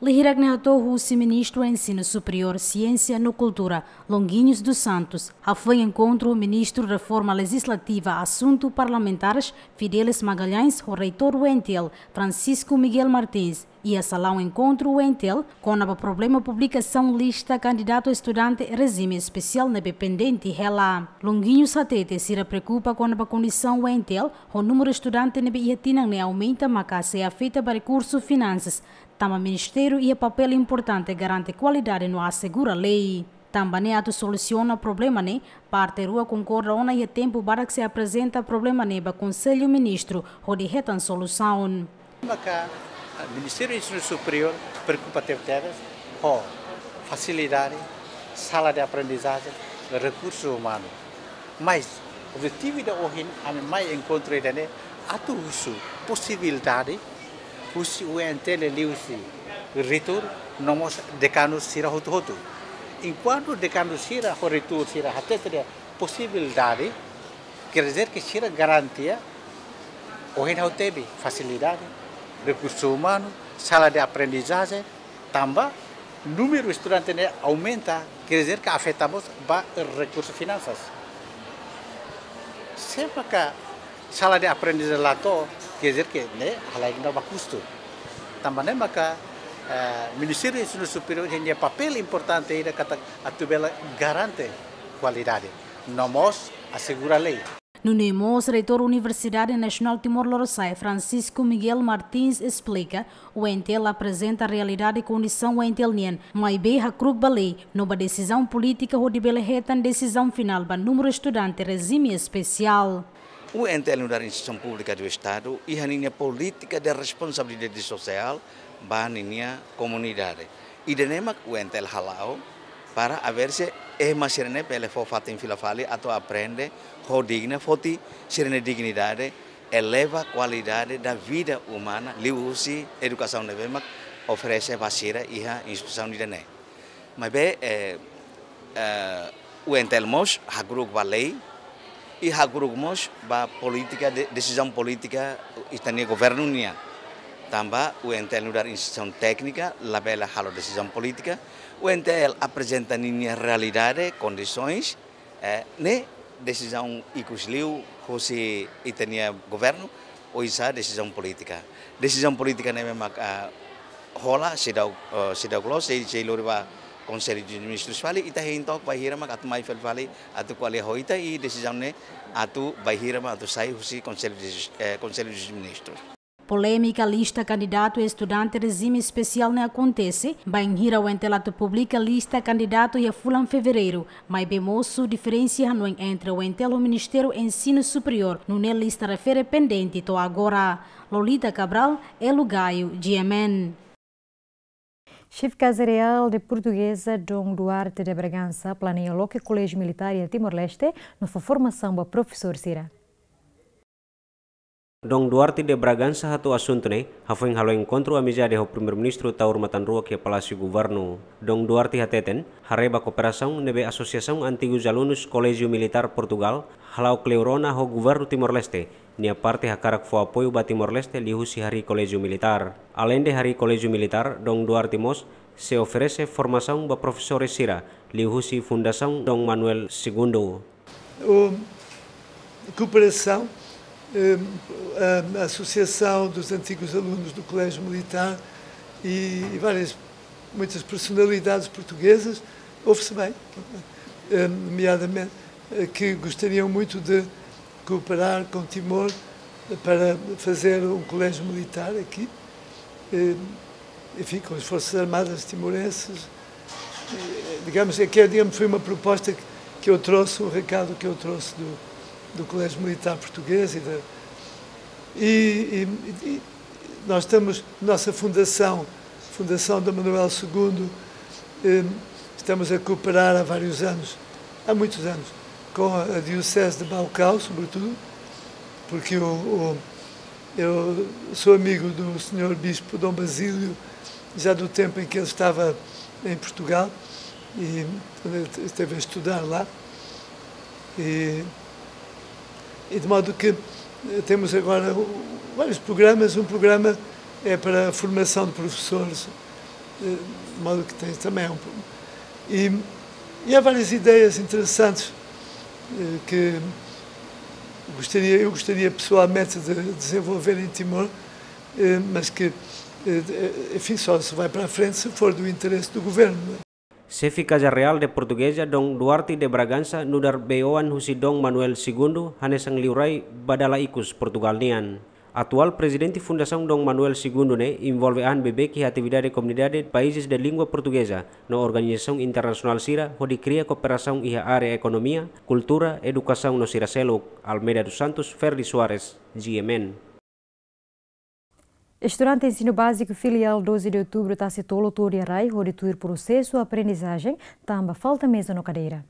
Lia hirak ne'e hato'o husi Ministru Ensinu Superiór, Siénsia no Kultura, Longuinhos dos Santos, hafoin enkontru ho Ministru Reforma Lejislativa Asuntu Parlamentares, Fidelis Magalhães, ho Reitór U N T L, Francisco Miguel Martins, iha salaun enkontru U N T L, kona-ba problema publikasaun lista kandidatu estudante rejime espesiál ne'ebé pendente hela. Longuinhos hatete sira preokupa kona-ba kondisaun U N T L, ho númeru estudante ne'ebé iha tinan ne'e aumenta maka sei afeta ba rekursu finansas, tanba ministériu iha papél importante garante kualidade no asegura lei. Tanba ne'e atu solusiona problema ne'e, parte rua konkorda ona iha tempu badak sei aprezenta problema ne'e ba Konsellu Ministru hodi hetan solusaun. Maka, ah, Ministériu Ensinu Superiór preokupa tebetebes ho fasilidade, sala de aprendizajen, rekursu umanu. Mas objetivu ida ohin ami mai enkontru ida-ne'e atu husu posibilidade husi U N T L liuhusi reitór no mós dekanu sira hotu-hotu. Enkuantu dekanu sira ho reitór sira hatete dehan posibilidade, quer dizer que sira garantia, ohin ha'u temi fasilidade, rekursu umanu, sala de aprendizajen, tanba númeru estudante ne'e aumenta, quer dizer que afeta mós ba rekursu finansas. Se maka sala de aprendizajen la to'o, quer dizer que ne'e halai ona ba kustu. Tanba ne'e maka, eh, Ministériu Ensinu Superiór iha nia papél importante ida katak atu bele garante kualidade, no mós asegura lei. Nune'e mós Reitór Universidade Nasionál Timor Lorosa'e, Francisco Miguel Martins, esplika, U N T L aprezenta realidade kondisaun U N T L nian, maibé hakru'uk ba lei, no ba desizaun polítika hodi bele hetan desizaun finál ba númeru estudante rejime espesiál. U N T L nu'udar instituisaun públika do Estadu, iha ninia polítika de responsabilidade sosiál ba ninia komunidade. Ida-ne'e mak U N T L hala'o, para hanesan ema sira-ne'e bele fó fatin fila fali atu aprende ho digna, foti sira-nia dignidade, eleva kualidade da vida umana, liuhusi edukasaun ne'ebé mak oferese ba sira iha instituisaun ida-ne'e. Maibé, eh, eh, U N T L mós hakru'uk ba lei, i hakru'uk mós ba polítika de, desizaun polítika ita-nia governu nian. Tanba U N T L nu'udar instituisaun téknika, labele halo desizaun polítika. U N T L aprezenta ninia realidade, kondisoens, eh, ne'e desizaun ikus liu husi ita-nia governu, oinsá desizaun polítika. Desizaun polítika ne'e memang, ah, hola seidauk, eh, seidauk loos, sei, sei lori ba Konsellu dos Ministrus fali, ita hein took bainhira mak atu mai fali fali, atu ko'alia ho ita i desizaun ne'e atu bainhira mak atu sai husi Konsellu dos, eh, Konsellu dos Ministrus. Polémika lista kandidatu estudante rejime espesiál ne'e akontese bainhira U N T L atu publika lista kandidatu iha fulan Fevereiru, maibé mosu diferensa hanoin entre U N T L ho Ministériu Ensinu Superiór, nune'e lista refere pendente to'o agora. Lolita Cabral, Elo Gaio, G M N. Xefe Kaza Reál de Portugeza, Dom Duarte de Bragança, planeia loke Koléjiu Militár iha Timor-Leste, no fó formasaun ba profesór sira. Dom Duarte de Bragança hato'o asuntu ne'e hafoin halo enkontru amizade ho Primeiru-Ministru Taur Matan Ruak iha Palásiu Governu. Dom Duarte hateten, haree ba kooperasaun ne'ebé Asosiasaun Antigus Alunus Koléjiu Militár Portugál hala'o kleur ona ho Governu Timor-Leste, nia parte hakarak fó apoiu ba Timor-Leste liuhusi harii Koléjiu Militár. Aleinde harii Koléjiu Militár, Dom Duarte mós sei oferese formasaun ba profesores sira liuhusi Fundasaun Dom Manuel Segundo. O, kooperasaun eh, a, a Associação dos Antigos Alunos do Colégio Militar e, e várias, muitas personalidades portuguesas, ouve-se bem, eh, nomeadamente, eh, que gostariam muito de cooperar com Timor para fazer um colégio militar aqui. Eh, enfim, com as Forças Armadas Timorenses. Eh, digamos, é que é, digamos, foi uma proposta que, que eu trouxe, um recado que eu trouxe do, do Colégio Militar Português e da, e, e, e nós estamos, nossa fundação, Fundação Dom Manuel segundo, eh, estamos a cooperar há vários anos, há muitos anos, com a Diocese de Baucau, sobretudo, porque o, o, eu sou amigo do senhor Bispo Dom Basílio, já do tempo em que ele estava em Portugal, e quando ele esteve a estudar lá. E, e de modo que, eh, temos agora o, vários programas. Um programa é para a formação de professores, eh, de modo que tem também um pro-, e, e há várias ideias interessantes, eh, que gostaria, eu gostaria pessoalmente de desenvolver em Timor, eh, mas que, eh, enfim, só se vai para a frente se for do interesse do governo. Xefe Kaza Reál de Portugeza, Dom Duarte de Bragança, nu'udar bei-oan husi Dom Manuel Segundo, hanesan liurai ba dala ikus Portugal nian. Atuál Prezidente Fundasaun Dom Manuel Segundo ne'e envolve an beibeik iha atividade komunidade países de língua portuguesa no organizasaun internasionál sira hodi kria kooperasaun iha área ekonomia, kultura, edukasaun no sira seluk. Almeida dos Santos, Ferdi Soares, G M N. Estudante Ensinu Báziku Filiál doze de Outubro Tasitolu tuur iha rai hodi tuir prosesu aprendizajen, tanba falta meza no kadeira.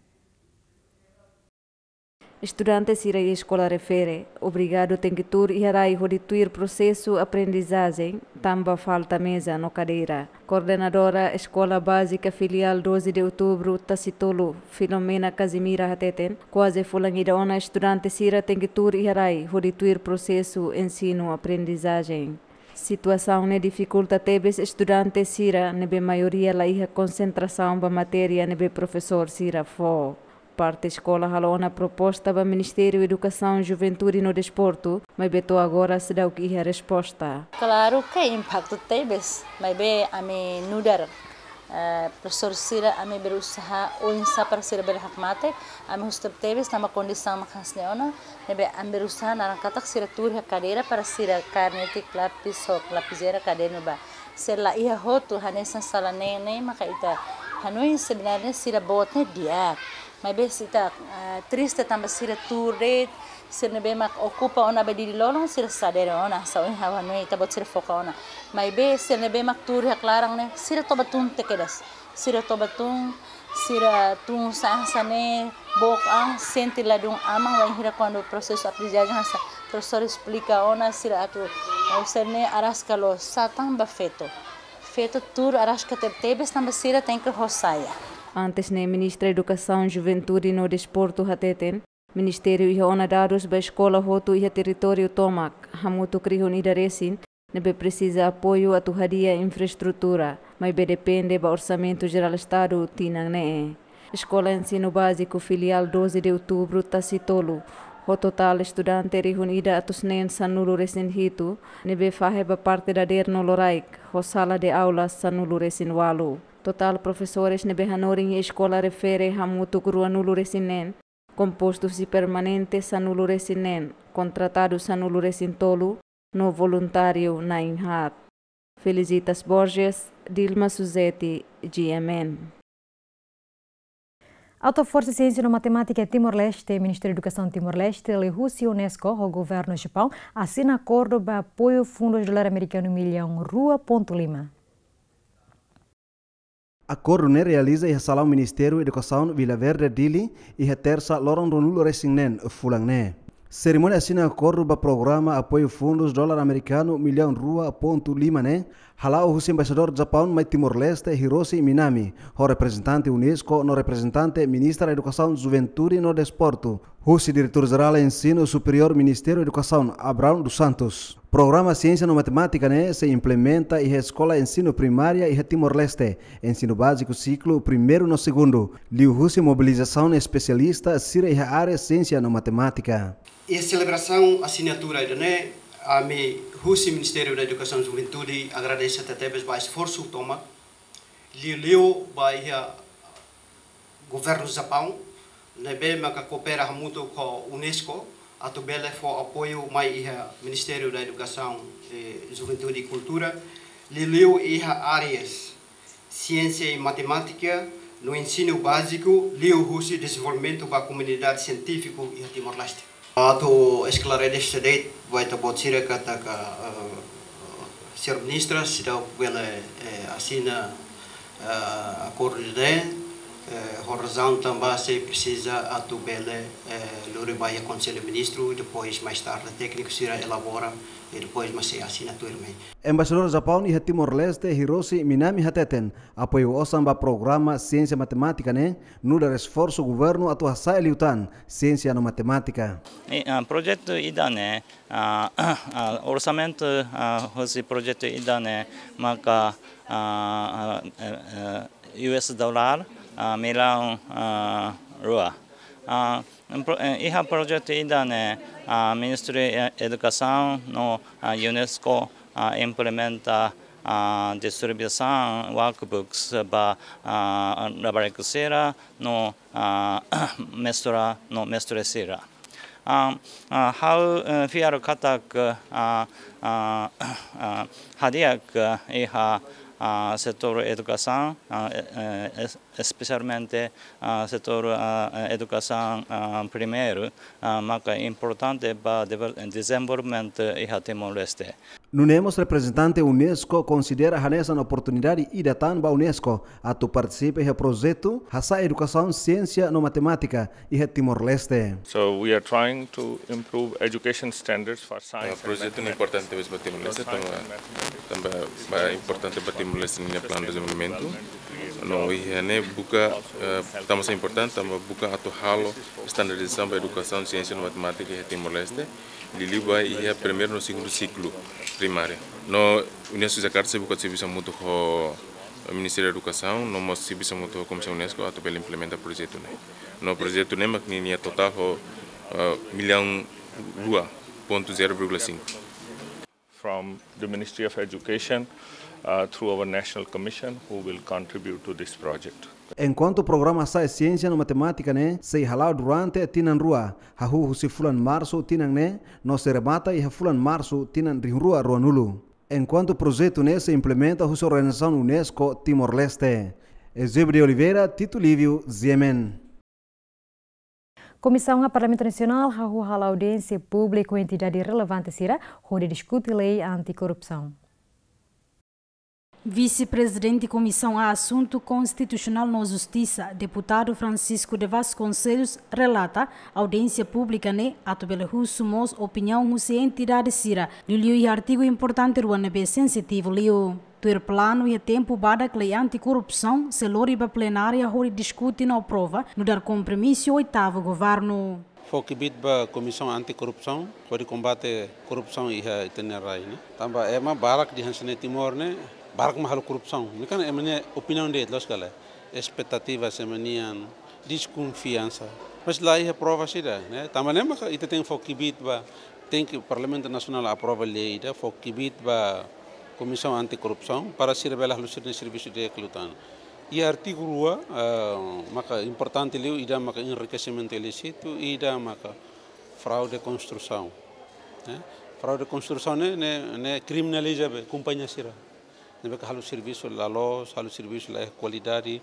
Estudante sira iha eskola refere obrigadu tenke tuur iha rai hodi tuir prosesu aprendizajen, tanba falta meza no kadeira. Koordenadora Eskola Bázika Filiál doze de Outubro Tasitolu, Filomena Casimira hateten, kuaze fulan ida ona estudante sira tenke tuur iha rai hodi tuir prosesu ensinu aprendizajen. Situasaun ne'e difikulta tebes estudante sira ne'ebé maioria la iha konsentrasaun ba matéria ne'ebé profesór sira fó. Parte eskola halo ona proposta ba Ministériu Edukasaun, Juventude no Desportu, maibé to'o agora seidauk iha resposta. Klaru ke impaktu tebes, maibé ami nu'udar, eh, profesór sira, ami berusaha oinsá para sira bele hakmatek, ami husu tebes tanba kondisaun mak hanesan ne'e ona, ne'ebé ami berusaha naran katak sira tuur iha kadeira para sira kaer netik lapis ho lapizeira, kadernu ba. Se la iha hotu hanesan sala neen ne'e maka ita hanoin sebenarnya sira boot ne'e di'ak. Maibé ita, eh, triste tanba sira tuur de'it, sira ne'ebé mak okupa ona ba diri lolon, sira sadere ona, sa ohin ha'u hanoin ita-boot sira foka ona. Maibé sira ne'ebé mak tuur iha klaran ne'e, sira toba tun tiha kedas. Sira toba tun, sira tun sasán ne'e, book an, sente ladún aman, wainhira kuandu prosesu aprendizajen hanesan profesór esplika ona, sira atu, eh, sira ne'e araska loos, sá tanba feto. Feto tuur araska tebetebes tanba sira tenke ho saya. Antes ne'e Ministra Edukasaun, Juventude no Desportu hateten, Ministériu iha ona dadus ba eskola hotu iha territóriu tomak, hamutuk rihun ida resin, ne'ebé presiza apoiu atu hadi'a infraestrutura, maibé depende ba Orsamentu Jerál Estadu tinan ne'e. Eskola Ensinu Báziku Filiál doze de Outubro Tasitolu, ho totál estudante rihun ida atus neen sanulu resin hitu, ne'ebé fahe ba parte dadeer no loraik, ho sala de aula sanulu resin ualu. Totál profesores ne'ebé hanorin iha eskola refere hamutuk ruanulu resin neen, kompostu husi permanente sanulu resin neen, kontratadu sanulu resin tolu, no voluntáriu na'in haat. Felicitas Borges, Dilma Suzeti, G M N. Alta Forsa Siénsia no Matemátika Timor-Leste, Ministériu Edukasaun Timor-Leste, liuhusi UNESCO ho Governu Japaun, asina akordu ba apoiu fundus dolar amerikanu millaun rua pontu lima. Akordu ne'e realiza iha Salaun Ministériu Edukasaun Vila Verde, Dili, iha Tersa, loron ruanulu resin neen fulan ne'e. Serimónia asina akordu ba programa apoiu fundus dolar amerikanu millaun rua pontu lima ne'e Hala'o husi Embaixadór Japaun mai Timor-Leste, Hiroshi Minami, ho reprezentante UNESCO no reprezentante Ministra Edukasaun, Juventude no Desportu, husi Diretór Jerál Ensinu Superiór Ministériu Edukasaun, Abrão dos Santos. Programa Siénsia no Matemátika ne'e sei implementa iha eskola ensinu primária iha Timor-Leste, ensinu báziku siklu primeiru no segundu, liuhusi mobilizasaun espesialista sira iha área siénsia no matemátika. Iha selebrasaun asinatura ida-ne'e, ami husi Ministériu da Edukasaun Juventude agradese tebetebes ba esforsu tomak, liuliu ba iha Governu Japaun, ne'ebé maka koopera hamutuk ho UNESCO, atu bele fó apoiu mai iha Ministériu da Edukasaun, eh, Juventude i Kultura, liuliu iha áreas siénsia i matemátika, no ensinu báziku, liuhusi dezenvolvimentu ba komunidade sientífiku iha Timor-Leste. Atu esklarese de'it ba ita-boot sira katak, eh, señór ministra seidauk bele, eh, asina, eh, akordu ne'e, eh, ho razaun tanba sei presiza atu bele, eh, lori ba iha Konsellu Ministru, depois mais tarde tékniku sira elabora, i depois mak sei asina tuirmai. Embaixadór Japaun iha Timor-Leste, Hiroshi Minami hateten, apoiu osan ba programa siénsia matemátika ne'e nu'udar esforsu governu atu hasa'e liután siénsia no matemátika. I, ah, projetu ida-ne'e, ah, ah, orsamentu, ah, husi projetu ida-ne'e maka, ah, ah, eh, eh, U S dollar, ah, millaun, ah, rua. Ah, em pro-, eh, iha projetu ida-ne'e, ah, Ministériu, eh, Edukasaun no, ah, UNESCO, ah, implementa, ah, distribuisaun workbooks ba, ah, labarik sira no, ah, mestra no mestre sira. Ah, ah, ha'u, eh, fiar katak, ah, ah, ah, hadi'a iha, ah, setór edukasaun, ah, eh, eh, es-, espesialmente, ah, setór, ah, eh, edukasaun, ah, primeiru, ah, maka importante ba dever-, dezenvolvimentu iha Timor-Leste. Nune'e mós reprezentante UNESCO konsidera hanesan oportunidade ida tan ba UNESCO atu partisipa iha projetu hasa'e edukasaun siénsia no matemátika iha Timor-Leste. So we are trying to improve education standards for science and mathematics. Ah, projetu ne'e importante tebes ba Timor-Leste, tanba, tanba ba importante ba Timor-Leste nia planu dezenvolvimentu. No iha ne'e buka, eh, tanba sai importante, tanba buka atu halo standardizasaun ba edukasaun siénsia no matemátika iha Timor-Leste, liuliu ba iha primeiru no segundu siklu primária. No UNESCO Jakarta sei buka servisu hamutuk ho Ministériu Edukasaun, no mós servisu hamutuk ho Komisaun UNESCO atu bele implementa projetu ne'e. No projetu ne'e mak ninia totál ho, eh, millaun rua pontu zero vírgula cinco. From the Ministry of Education, uh, through our National Commission, who will contribute to this project. Enkuantu programa hasa'e siénsia no matemátika ne'e sei hala'o durante tinan rua, hahú husi fulan Marsu tinan ne'e, no sei remata iha fulan Marsu tinan rihun rua ruanulu. Enkuantu projetu ne'e sei implementa husi organizasaun UNESCO Timor-Leste. Eusébio de Oliveira, Tito Lívio, G M N. Komisaun A Parlamentu Nasionál hahú hala'o audiénsia públiku entidade relevante sira hodi diskute lei anti-korrupsaun. Vise-Prezidente Komisaun A Asuntu Konstitusionál no Justisa, Deputadu Francisco de Vasconcelos, relata audiénsia públika ne'e atu bele husu mós opiniaun husi entidade sira, liuliu iha artigu importante rua ne'ebé sensitivu liu. Tuir planu iha tempu badak lei anti-korrupsaun sei lori ba plenária hodi diskute no aprova, nu'udar kompromisu oitavu governu. Fó kbiit ba Komisaun Anti-Korrupsaun, hodi kombate korrupsaun iha ita-nia rai ne'e. Tanba ema barak dehan hanesan ne'e Timor ne'e, barak mak halo korrupsaun. Ne'e kan ema nia opiniaun de'it, loos ka lae. Espetativa ema nian, deskonfiansa. Mas la iha provas ida, ne'e. Tanba ne'e maka ita tenke fó kbiit ba, tenke Parlamentu Nasionál aprova lei ida, fó kbiit ba Komisaun Anti-Korrupsaun, para sira bele halo sira-nia servisu di'ak liután. Iha artigu rua, eh, maka importante liu, ida maka enrikesimentu ilísitu, ida maka fraude konstrusaun. Eh, fraude konstrusaun ne'e, ne'e, ne'e kriminaliza be kompañia sira. Ne'ebé ke halo servisu la loos, halo servisu la iha kualidade,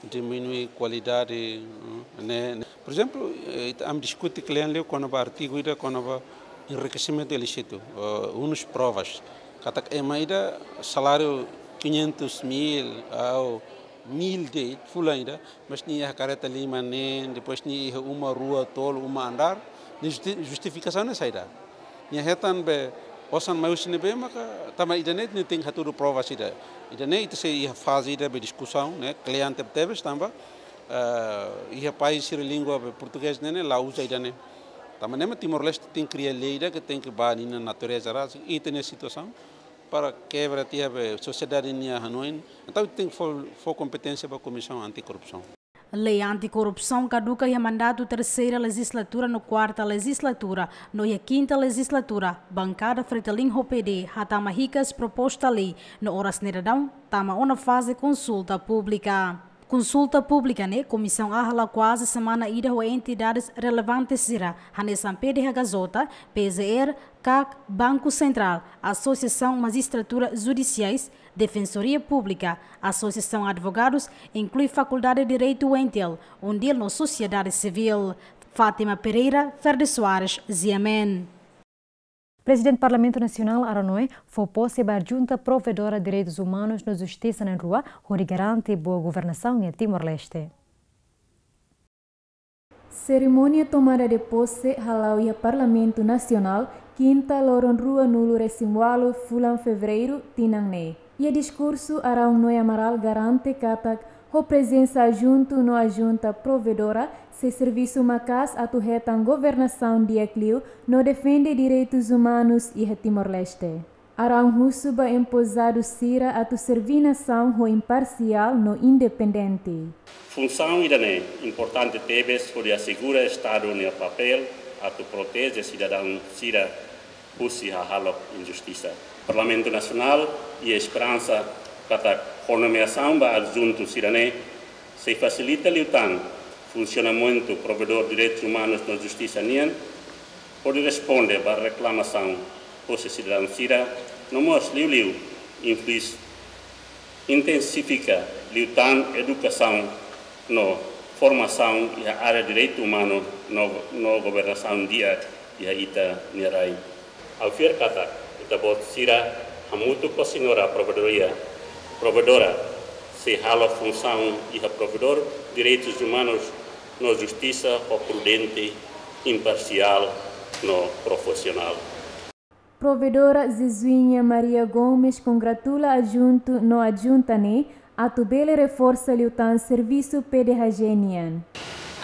diminui kualidade, mm, ne'e, ne'e. Por ezemplu, eh, ita, ami diskute kle'an liu kona-ba artigu ida kona-ba enrikesimentu ilísitu, eh, unus provas. Katak ema ida saláriu quinhentos mil ou mil de'it fulan ida, mas nia iha karreta lima neen, depois nia iha uma rua tolu, uma andár, nia justi-, justifikasaun ne'e saida? Nia hetan be Osan mai husi ne'ebé maka, tanba ida-ne'e nia tenke hatudu provas ida. Ida-ne'e ita sei iha faze ida be diskusaun, ne'e, kle'an tebetebes tanba, eh, iha país sira língua be portugés ne'e, ne'e la uza ida-ne'e. Tanba ne'e mak Timor-Leste tenke kria lei ida ke tenke ba ninia natureza rasik, ita-nia situasaun, para kebra tiha be sosiedade nia hanoin. Entaun tenke fó, fó kompeténsia ba Komisaun Antikorrupsaun. Lei antikorrupsaun kaduka iha mandatu terseira lejizlatura no kuarta lejizlatura, no iha kinta lejizlatura, bankada Fretilin ho P D hatama hikas proposta lei, no oras ne'e daudaun tama ona faze konsulta públika. Konsulta públika ne'e Komisaun A hala'o kuaze semana ida ho entidades relevantes sira, hanesan P D H K J, P G R, kak Banku Sentrál, Asosiasaun Majistratura Judisiais, Defensoria Públika, Asosiasaun Advogadus, inklui Fakuldade Direitu UNTL, UNDIL no sosiedade sivíl. Fátima Pereira, Ferdi Soares, G M N. Prezidente Parlamentu Nasionál Aronoe fó pose ba Adjunta Provedora Direitus Umanus no Justisa na'in rua, hodi garante boa governasaun iha Timor-Leste. Serimónia tomada de posse hala'o iha Parlamentu Nasionál, kinta loron ruanulu-resin-ualu fulan Fevereiru tinan ne'e. Iha diskursu, Araun Noé Amaral garante katak ho prezensa adjuntu no adjunta provedora sei servisu maka'as atu hetan governasaun di'ak liu no defende direitus umanus iha Timor-Leste. Araun husu ba empoizadu sira atu serví nasaun ho imparsiál no independente. Funsaun ida-ne'e importante tebes hodi asegura Estadu nia papél atu proteje sidadaun sira husi hahalok injustisa. Parlamentu Nasionál iha esperansa katak ho nomeasaun ba adjuntu sira-ne'e sei fasilita liután funsionamentu Provedór Direitus Umanus no Justisa nian, hodi responde ba reklamasaun hosi sidadaun sira, no mós liuliu influis-, intensifika liután edukasaun no formasaun iha área direitu umanu no, no governasaun di'ak iha ita-nia rai. Ha'u fiar katak ita-boot sira hamutuk ho Señora Provedoria, Provedora, sei halo funsaun iha Provedór Direitus Umanus no Justisa ho prudente, imparsiál no profisionál. Provedora Jesuinha Maria Gomes kongratula adjuntu no adjunta ne'e atu bele reforsa liután servisu P D H J nian.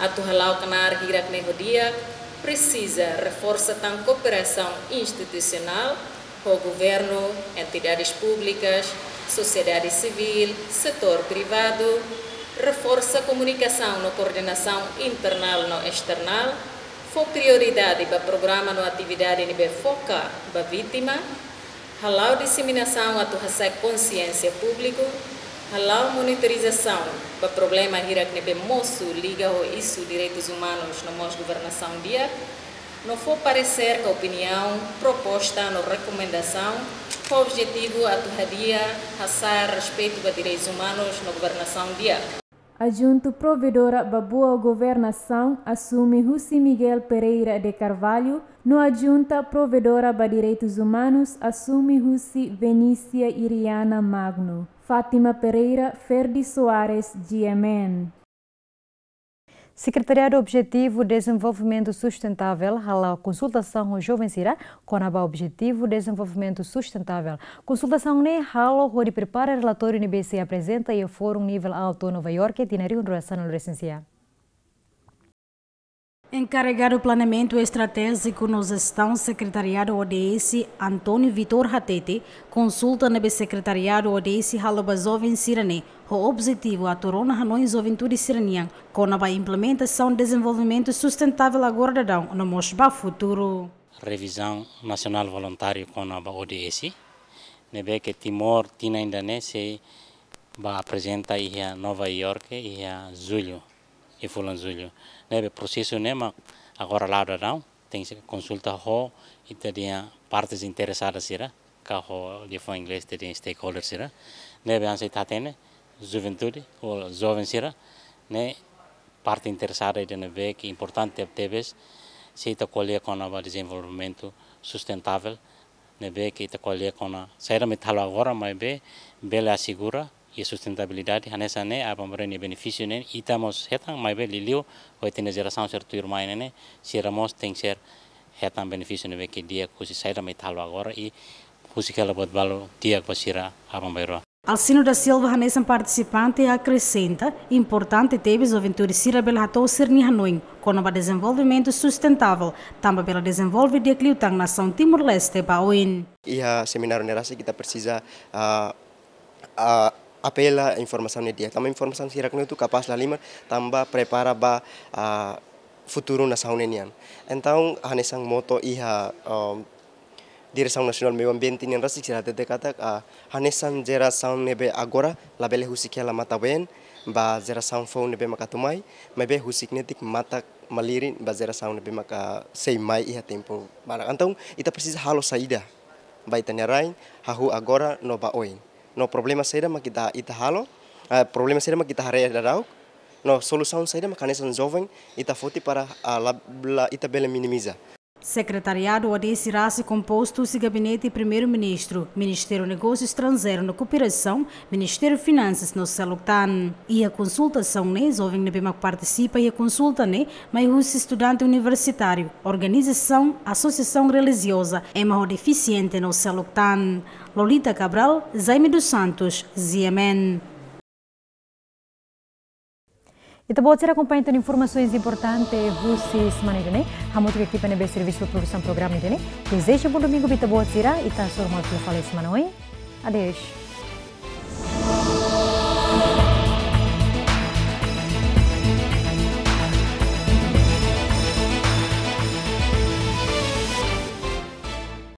Atu hala'o knaar hirak ne'e ho di'ak, presiza reforsa tan kooperasaun institusionál ho governu, entidades públikas, sosiedade sivíl, setór privadu, reforsa komunikasaun no koordenasaun internál no esternál, fó prioridade ba programa no atividade ne'ebé foka ba vítima, hala'o diseminasaun atu hasa'e konsiénsia públiku, hala'o monitorizasaun ba problema hirak ne'ebé mosu liga ho isu direitus umanus no mós governasaun di'ak, no fó paresér ka opiniaun, proposta no rekomendasaun, ho objetivu atu hadi'a, hasa'e respeitu ba direitus umanus no governasaun di'ak. Adjuntu Provedora ba Boa Governasaun asume husi Miguel Pereira de Carvalho, no Adjunta Provedora ba Direitus Umanus asume husi Venícia Iriana Magno. Fátima Pereira, Ferdi Soares, G M N. Sekretariadu Objetivu Dezenvolvimentu Sustentável hala'o konsultasaun ho joven sira kona-ba Objetivu Dezenvolvimentu Sustentável. Konsultasaun ne'e halo hodi prepara relatóriu ne'ebé sei aprezenta iha Fórum Nivel Altu Nova Iorke tinan rihun rua sanulu-resin-sia. Enkarregadu Planeamentu Estratéjiku no Jestaun Sekretariadu O D S, António Vitor hatete, konsulta ne'ebé Sekretariadu O D S halo ba joven sira-ne'e ho objetivu atu rona hanoin juventude sira-nian kona-ba implementasaun dezenvolvimentu sustentável agora daudaun no mós ba futuru. Revizaun nasionál voluntáriu kona-ba O D S, ne'ebé ke Timor tinan ida-ne'e sei ba aprezenta iha Nova Iorke iha jullu, iha fulan jullu. Ne'ebé prosesu ne'e mak agora la'o daudaun, tenke konsulta ho ita-nia partes interesadas sira, ka ho liafuan inglés ita dehan stakeholders sira. Ne'ebé hanesan ita hatene, juventude, ou joven sira, ne'e parte interesada ida ne'ebé ke importante tebes, se ita ko'alia kona-ba dezenvolvimentu sustentável, ne'ebé ke ita ko'alia kona, saida mak ita halo agora, maibé bele asegura iha sustentabilidade, hanesan ne'e, aban-bainrua nia benefísiu ne'e, ita mós hetan, maibé liuliu, ho ita-nia jerasaun sira tuirmai ne'e, sira mós tenke ser hetan benefísiu ne'ebé ke di'ak husi saida mak ita halo agora i husik hela buat balu di'ak ba sira aban-bainrua. Alcino da Silva hanesan partisipante akresenta importante tebes juventude sira bele hato'o sira-nia hanoin kona-ba dezenvolvimentu sustentável, tanba bele dezenvolve di'ak liután nasaun Timor-Leste ba oin. Iha semináriu ne'e rasik ita presiza, ah, ah, apela informasaun ne'e di'ak. Tanba informasaun sira ne'e atu kapás la halimar, tanba prepara ba, ah, futuru nasaun ne'e nian. Entaun, hanesan moto iha, um, Diresaun Nasionál Meiu Ambiente nian rasik sira hatete katak, ah, hanesan jerasaun ne'ebé agora labele husik hela matan-been ba jerasaun foun ne'ebé maka atu mai, maibé husik netik matak-malirin ba jerasaun ne'ebé maka sei mai iha tempu barak. Entaun, ita presiza halo saida ba ita-nia rain, hahú agora no ba oin. No problema saida mak ita, ita halo, ah, problema saida mak ita haree daudaun, no solusaun saida mak hanesan joven ita foti para, ah, la, la ita bele minimiza. Sekretariadu OADC rasik kompostu husi Gabinete Primeiru-Ministru, Ministériu Negósiu Estranjeiru no Kooperasaun, Ministériu Finansas no seluk tan. Iha konsultasaun ne'e, joven ne'ebé mak partisipa iha konsulta ne'e mai husi estudante universitáriu, organizasaun, asosiasaun relijioza, ema ho defisiente no seluk tan. Lolita Cabral, Jaime dos Santos, G M N. Ita-boot sira akompaña tan informasaun importante husi semana ida-ne'e. Hamutuk ho ekipa ne'ebé servisu ba produsaun programa ida-ne'e. Dezeja bom domingu ba ita-boot sira, ita hasoru malu fali semana oin. Adeus.